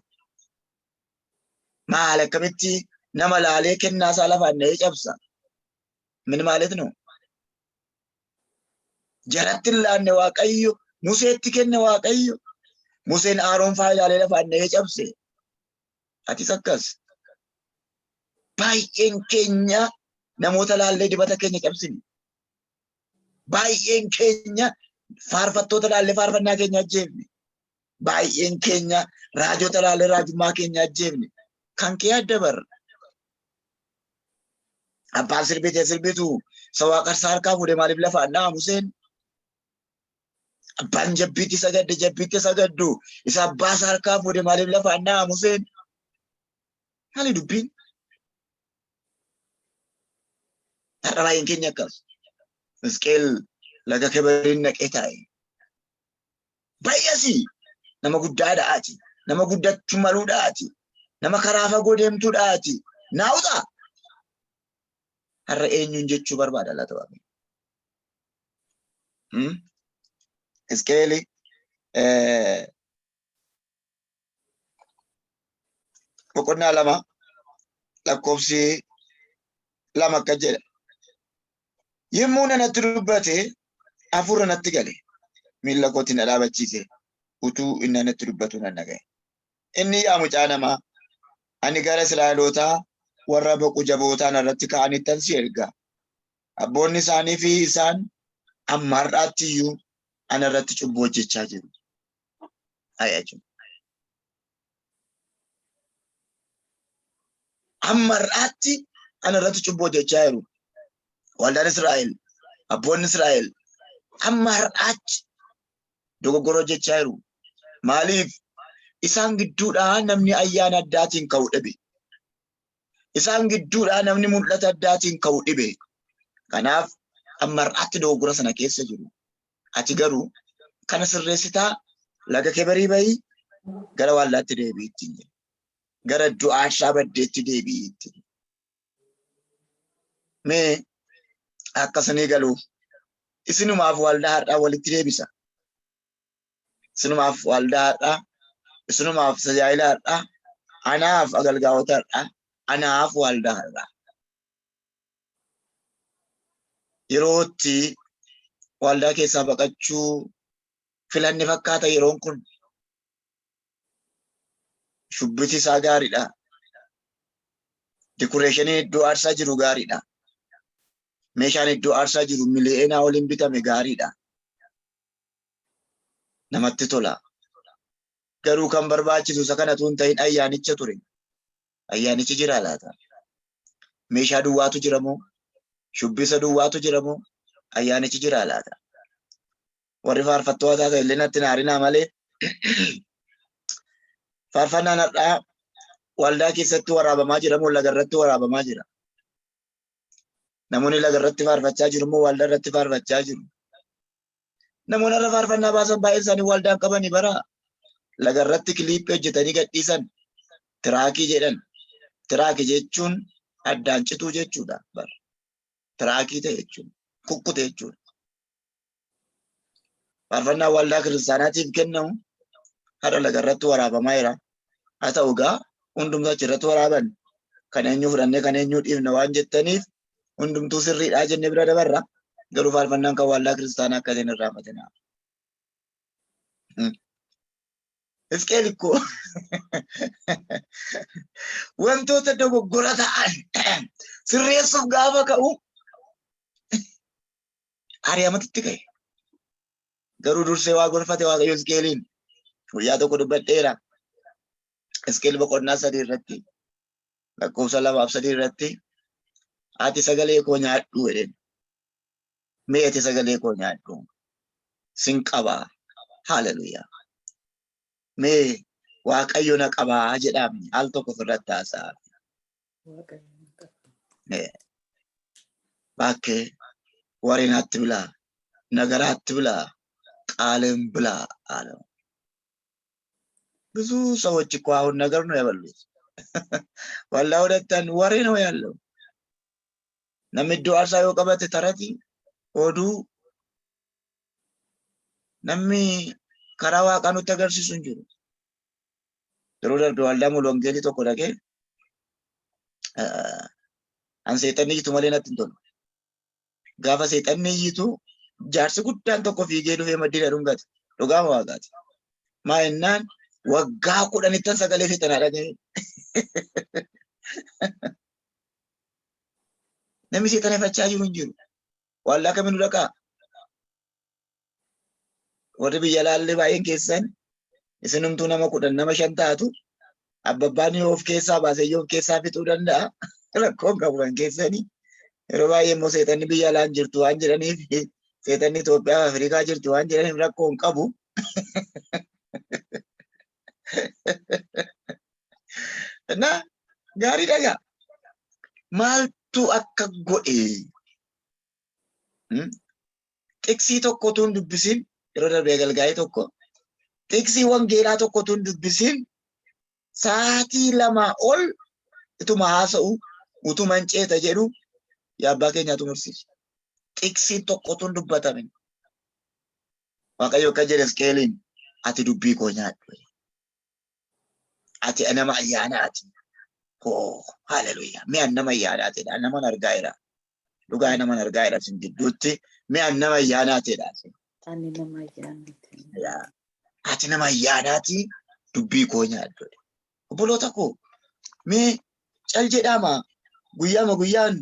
Maal akkamitti nama laalee kennaa isaa lafaan na'ee cabsa? Min maalet no? Jaratti hin laanne Waaqayyo, Museetti kenne Waaqayyo. Museen Aaroon faa ilaalee lafaan na'ee cabse. Atis akkas. Baay'een keenya namoota laallee dibata keenya cabsine. Baay'een keenya faarfattoota laallee faarfannaa keenya ajjeefne. Baay'een keenya raajota laallee raajummaa keenya ajjeefne. Kan kee adda barra. Abbaan sirbitee sirbitu isa waaqarsaa harkaa fuudhee maaliif lafaan dha'a Museen? Abbaan jabbiitti sagadde jabbiitti sagaddu isa abbaa isaa harkaa fuudhee maaliif lafaan dha'a Museen? Maali dubbiin? Har'a baay'een keenya akkas. Hisqeel laga Kebariin naqee taa'e. Baay'asi nama guddaadha ati. Nama guddachuu maluudha ati. Nama karaa fagoo deemtuudha ati. Naa'uta. Har'a eenyuun jechuu barbaada laata Waaqayyo? Hisqeeli boqonnaa 2 lakkoofsi 2 akka jedha. Yommuu nanatti dubbate hafuurra natti gale miilla kootiin na dhaabachiise utuu inni anatti dubbatu nan dhaga'e. Inni yaa mucaa namaa ani gara Israa'elootaa warra boqu jabootaa narratti ka'anittan si erga. Abboonni isaanii fi isaan amma har'aatti iyyuu ana irratti cubbuu hojjechaa jiru. Ayaa Amma har'aatti ana irratti cubbuu hojjechaa jiru. Waldaan Israa'el, abboonni Israa'el amma har'aatti dogoggora hojjechaa jiru. Maaliif? Isaan gidduudhaa namni ayyaana addaatiin ka'u dhibe. Isaan gidduudhaa namni mul'ata addaatiin ka'u dhibe. Kanaaf amma har'aatti dogoggora sana keessa jiru. Ati garuu kana sirreessitaa laga keberii bahii gara waaldaatti deebi'i ittiin jedhe. Gara iddoo aarsaa baddeetti deebi'i ittiin. Mee akka isinii galuuf isinumaaf waldaa har'aa walitti deebisa. Isinumaaf waldaa har'aa, isinumaaf tajaajila har'aa, anaaf agalgaa'ota har'aa, anaaf waldaa har'aa. Yerootti waldaa keessaa baqachuu filanne fakkaata yeroon kun. Shubbisi isaa gaariidha. Dikureeshiniin iddoo aarsaa jiru gaariidha. Meeshaan iddoo aarsaa jiru miliyoonaa oliin bitame gaariidha. Namatti tola. Garuu kan barbaachisu isa kana utuu hin ta'in ayyaanicha ture. Ayyaanichi jira laata? Meeshaa duwwaatu jira moo? Shubbisa duwwaatu jira moo? Ayyaanichi jira laata? Warri faarfattoota taatan illee natti hin aarinaa malee faarfannaan har'aa waldaa keessatti waraabamaa jira moo laga irratti waraabamaa jira? Namoonni laga irratti faarfachaa jiru moo waldaa irratti faarfachaa jiru? Namoonni har'a faarfannaa baasan baay'een isaanii waldaa hin qabanii bara laga irratti kiliippii hojjetanii gadhiisan tiraakii jedhan. Tiraakii jechuun addaan cituu jechuudha bara. Tiraakii ta'e jechuudha. Kukkute jechuudha. Faarfannaa waldaa kiristaanaatiif kennamu har'a laga irratti waraabamaa jira. Haa ta'u egaa hundumtuu achirratti waraaban kan eenyu fudhannee kan eenyu dhiifna waan jettaniif hundumtuu sirriidhaa jennee bira dabarra. Garuu faarfannaan kan waldaa kiristaanaa akka ta'e hin irraanfatinaa. Hisqeel ikkoo wantoota dogoggora ta'an sirreessuuf gaafa ka'u ari'amatutti ka'e. Garuu dursee waa gorfate Waaqayyo Hisqeeliin. Guyyaa tokko dubbadheera. Hisqeel boqonnaa 3 irratti lakkoofsa 2 fi 3 irratti ati sagalee koo nyaadhu jedheen. Mee ati sagalee koo nyaadhu. Sin qabaa. Haleluuyaa. Mee Waaqayyo na qabaa jedhaami al tokko ofirratti haasa'a. Bakkee wareen አትብላ ነገር አትብላ ቃልን ብላ አለው። ብዙ ሰዎች እኮ አሁን ነገር ነው የበሉት። ዋላ ሁለተን ወሬ ነው ያለው። Namni iddoo aarsaa yoo qabate tarati oduu Namni karaa waaqaa nutti agarsiisu hin jiru. Yeroo darbe waldaa Mul Wangeelii tokko dhaqee an seexanni iyyitu malee natti hin tolu. Gaafa seexanni iyyitu jaarsi guddaan tokko fiigee dhufee maddii na dhungate. Dhugaama waaqaati. Maa jennaan waggaa 10ttan sagalee seexanaa dhaga'e. Namni seexana ifachaa jiru hin jiru. Waldaa kamiin nu dhaqaa? Warri biyya laallee baay'een keessan isinumtuu nama 10 nama 5 taatu abbabbaan yoo of keessaa baasee yoo of keessaa fixuu danda'a. Rakkoon qabu kan keessanii. Yeroo baay'ee immoo seexanni biyya alaan jirtu waan jedhaniif, seexanni Itoophiyaa fi Afrikaa jirtu waan jedhaniif rakkoo hin qabu. Na gaarii dhagaa. Maaltu akka godhe? Xiqsii tokko utuu hin dubbisiin yeroo darbee galgaa'ee tokko xiqsii wangeelaa tokko utuu hin dubbisiin sa'aatii 2 ol ituma haasa'u utuma hin ceeta jedhu yaa abbaa keenyaatu mursiise. Xiqsiin tokko utuu hin dubbatamin. Waaqayyo akka jedhe Isqeeliin, ati dubbii koo nyaadhu. Ati nama ayyaanaati. Hoo haleluuyaa. Mi'a nama ayyaanaatidha. Naman argaa jira. Dhugaa naman argaa jira isin gidduutti. Mi'a nama ayyaanaatidha. Ani nama ayyaanaati. Yaa. Ati nama ayyaanaati, dubbii koo nyaadhu. Obboloota koo, mee cal jedhaama guyyaama guyyaan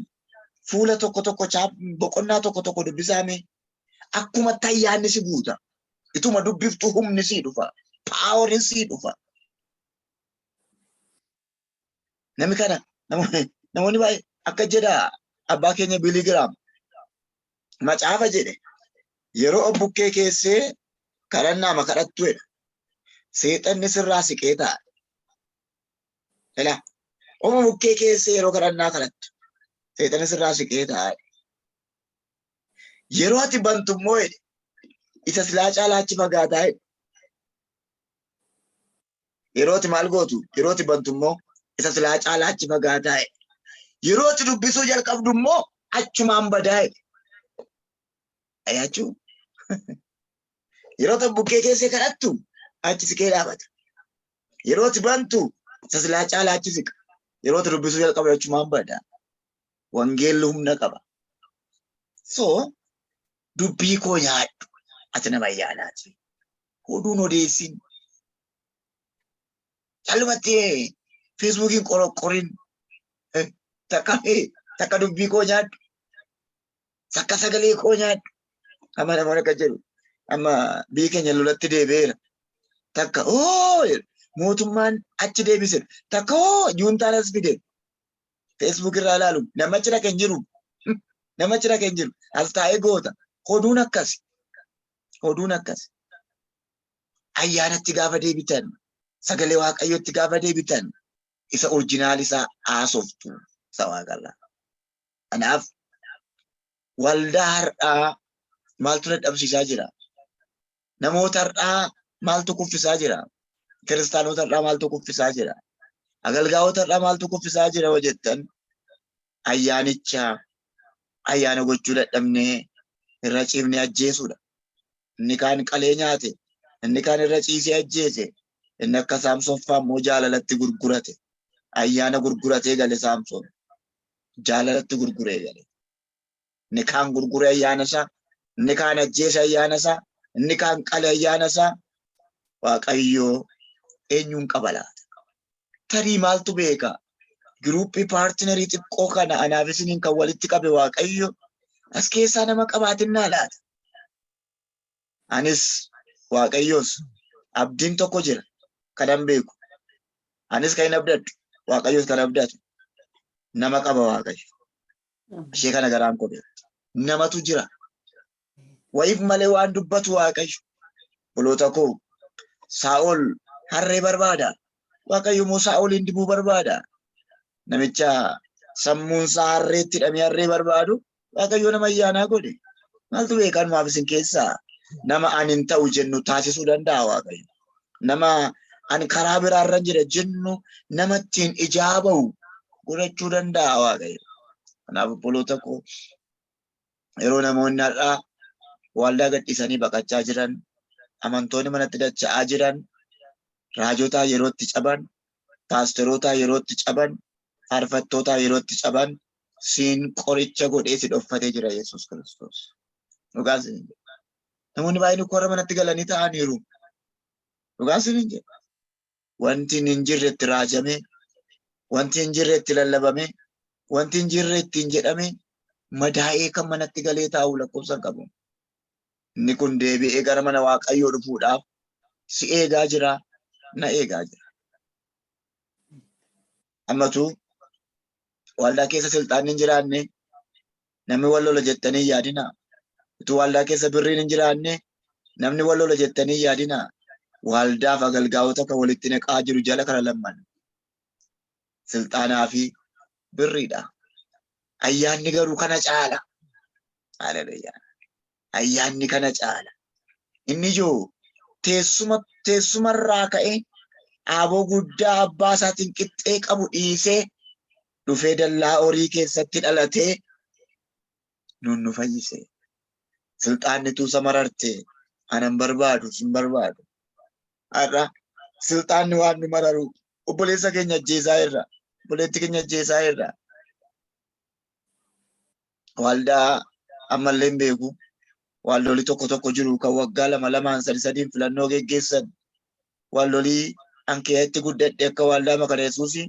fuula tokko tokko, boqonnaa tokko tokko dubbisaa mee. Akkuma ayyaanni si guuta. Ituma dubbiftu humni sii dhufa. Poweriin sii dhufa. Namni kana namoonni baay'ee akka jedha abbaa keenya Billy Graham macaafa jedhe yeroo of bukkee keessee kadhannaama kadhattu jedha. Seexanni sirraa siqee taa'a. Ilaa, ofuma bukkee keessee yeroo kadhannaa kadhattu seexanni sirraa siqee taa'a. Yeroo ati bantu immoo jedhe isa silaa caalaa achi fagaataa jedhe. Yeroo ati maal gootu? Yeroo ati bantu immoo isa silaa caalaa achi fagaataa jedhe. Yeroo ati dubbisuu jalqabdu immoo achumaan badaa jedhe. Ayaachuu. Yeroo ati bukkee keessee kadhattu achi siqee dhaabata. Yeroo ati bantu isa silaa caalaa achi siqa. Yeroo ati dubbisuu jalqabdu achumaan bada. Wangeelli humna qaba. So dubbii koo nyaadhu, ati nama ayyaanaati. Oduun odeessin. Callumatti Facebookiin qoroqqorin, takka takka dubbii koo nyaadhu. Takka sagalee koo nyaadhu. Amma namoonni akka jedhu amma biyyi keenya lolatti deebi'eera. Takka oo mootummaan achi deebise. Takka oo juuntaan as fide. Facebook irraa ilaalu nama achi dhaqe hin jiru. Nama achi dhaqe hin jiru. As taa'ee goota. Oduun akkasi. Oduun akkasi. Ayyaanatti gaafa deebitan, sagalee Waaqayyootti gaafa deebitan, isa original isaa haasoftu isa waaqarraa. Kanaaf waldaa har'aa maaltu dadhabsiisaa jira? Namoota har'aa maaltu kuffisaa jira? Kiristaanota har'aa maaltu kuffisaa jira? Agalgaa'ota har'aa maaltu kuffisaa jira yoo jettan, ayyaanicha ayyaana gochuu dadhabnee irra ciifnee ajjeesuudha. Inni kaan qalee nyaate, inni kaan irra ciisee ajjeese, inni akka Saamsoon fa'aa immoo jaalalatti gurgurate. Ayyaana gurguratee gale Saamsoon. Jaalalatti gurguree gale. Inni kaan gurgure ayyaana isaa, inni kaan ajjeese ayyaana isaa, inni kaan qale ayyaana isaa. Waaqayyoo eenyuun qaba laata? Tarii maaltu beeka? Giruuppii partnerii xiqqoo kana anaaf isiniin kan walitti qabe Waaqayyo as keessaa nama qabaatinnaa laata? Anis Waaqayyoos abdiin tokko jira kanan beeku. Anis kan hin abdadhu, Waaqayyoos kan abdatu, nama qaba Waaqayyo. Ishee kana garaan koo beekti. Namatu jira. Wayiif malee waan dubbatu Waaqayyo. Obboloota koo, Saa'ol harree barbaada. Waaqayyo immoo Saa'oliin dibuu barbaada. Namicha sammuun isaa harreetti hidhamee harree barbaadu Waaqayyo nama ayyaanaa godhe. Maaltu beekan maaf isin keessaa nama ani hin ta'u jennu taasisuu danda'a Waaqayyo. Nama ani karaa biraarra jira jennu nama ittiin ijaa ba'u godhachuu danda'a Waaqayyo. Kanaaf obboloota koo, yeroo namoonni har'aa waldaa gadhiisanii baqachaa jiran Amantoonni manatti dacha'aa jiran, raajotaa yerootti caban, paasterootaa yerootti caban, faarfattootaa yerootti caban, siin qoricha godhee si dhoffatee jira Yesuus Kiristoos. Dhugaa siin jedha. Namoonni baay'een warra manatti galanii ta'aniiru. Dhugaa siin jedha. Wanti hin jirre itti raajame, wanti hin jirre itti lallabame, wanti hin jirre ittiin jedhame, madaa'ee kan manatti galee taa'u lakkoofsa hin qabu. Inni kun deebi'ee gara mana Waaqayyoo dhufuudhaaf si eegaa jira, na eegaa jira. Ammatu waldaa keessa silxaanni hin jiraanne namni wal lola jettanii hin yaadinaa. Utuu waldaa keessa birriin hin jiraanne namni wal lola jettanii hin yaadinaa. Waldaaf agalgaa'ota kan walitti naqaa jiru jala kana lamman. Silxaanaa fi birriidha. Ayyaanni garuu kana caala. Haleluuyaa. Ayyaanni kana caala. Inni ijoo teessuma teessumarraa ka'ee aaboo guddaa abbaa isaatiin qixxee qabu dhiisee dhufee dallaa horii keessatti dhalatee nun nu fayyise. Silxaanni tuusa mararte anan barbaadu sin barbaadu. Har'a silxaanni waan nu mararu obboleessa keenya ajjeesaa irra, obboleetti keenya ajjeesaa irra. Waldaa ammallee hin beeku. Waldolii tokko tokko jiru kan waggaa lama lamaan sadi sadiin filannoo geggeessan. Waldolii an keessatti guddadhe akka waldaa Makana Yesuusi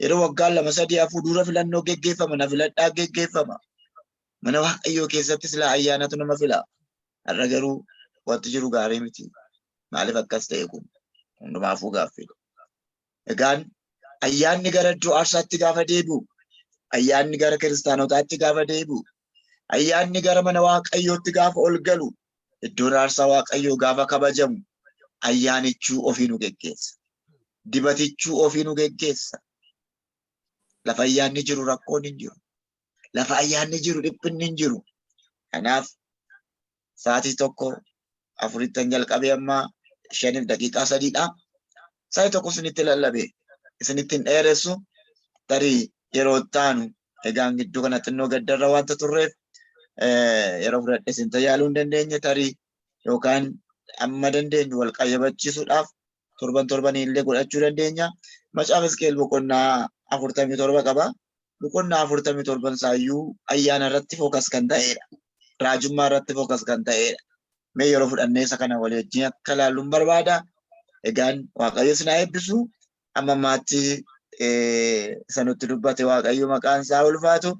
yeroo waggaa 2 3 4 dura filannoo geggeeffama, na filadhaa geggeeffama. Mana Waaqayyoo keessatti silaa ayyaanatu nama fila. Har'a garuu wanti jiru gaarii miti. Maaliif akkas ta'e kun? Hundumaafuu gaaffiidha. Egaan ayyaanni gara iddoo aarsaatti gaafa deebi'u, ayyaanni gara kiristaanotaatti gaafa deebi'u, ayyaanni gara mana Waaqayyootti gaafa ol galu, iddoon aarsaa Waaqayyoo gaafa kabajamu, ayyaanichuu ofii nu geggeessa. Dibatichuu ofii nu geggeessa. Lafa ayyaanni jiru rakkoon hin jiru. Lafa ayyaanni jiru dhiphinni hin jiru. Kanaaf sa'aatii 1:40 jalqabee amma 5:03dha. Sa'aatii 1 isinitti lallabe, isinitti hin dheeressu. Tarii yeroo taanu egaan gidduu kana xinnoo gaddarra wanta turreef yeroo fudhadhe isin tajaajiluu hin dandeenye. Tarii yookaan amma dandeenyu wal qayyabachiisuudhaaf torban torbanii illee godhachuu dandeenya. Macaafa Hisqeel boqonnaa 47 qaba. Boqonnaa 47 isaayyuu ayyaana irratti focus kan ta'edha. Raajummaa irratti focus kan ta'edha. Mee yeroo fudhannee isa kana walii wajjin akka ilaallu hin barbaada. Egaan Waaqayyo isin haa eebbisu. Amma ammaatti isa nutti dubbate Waaqayyo maqaan isaa ulfaatu.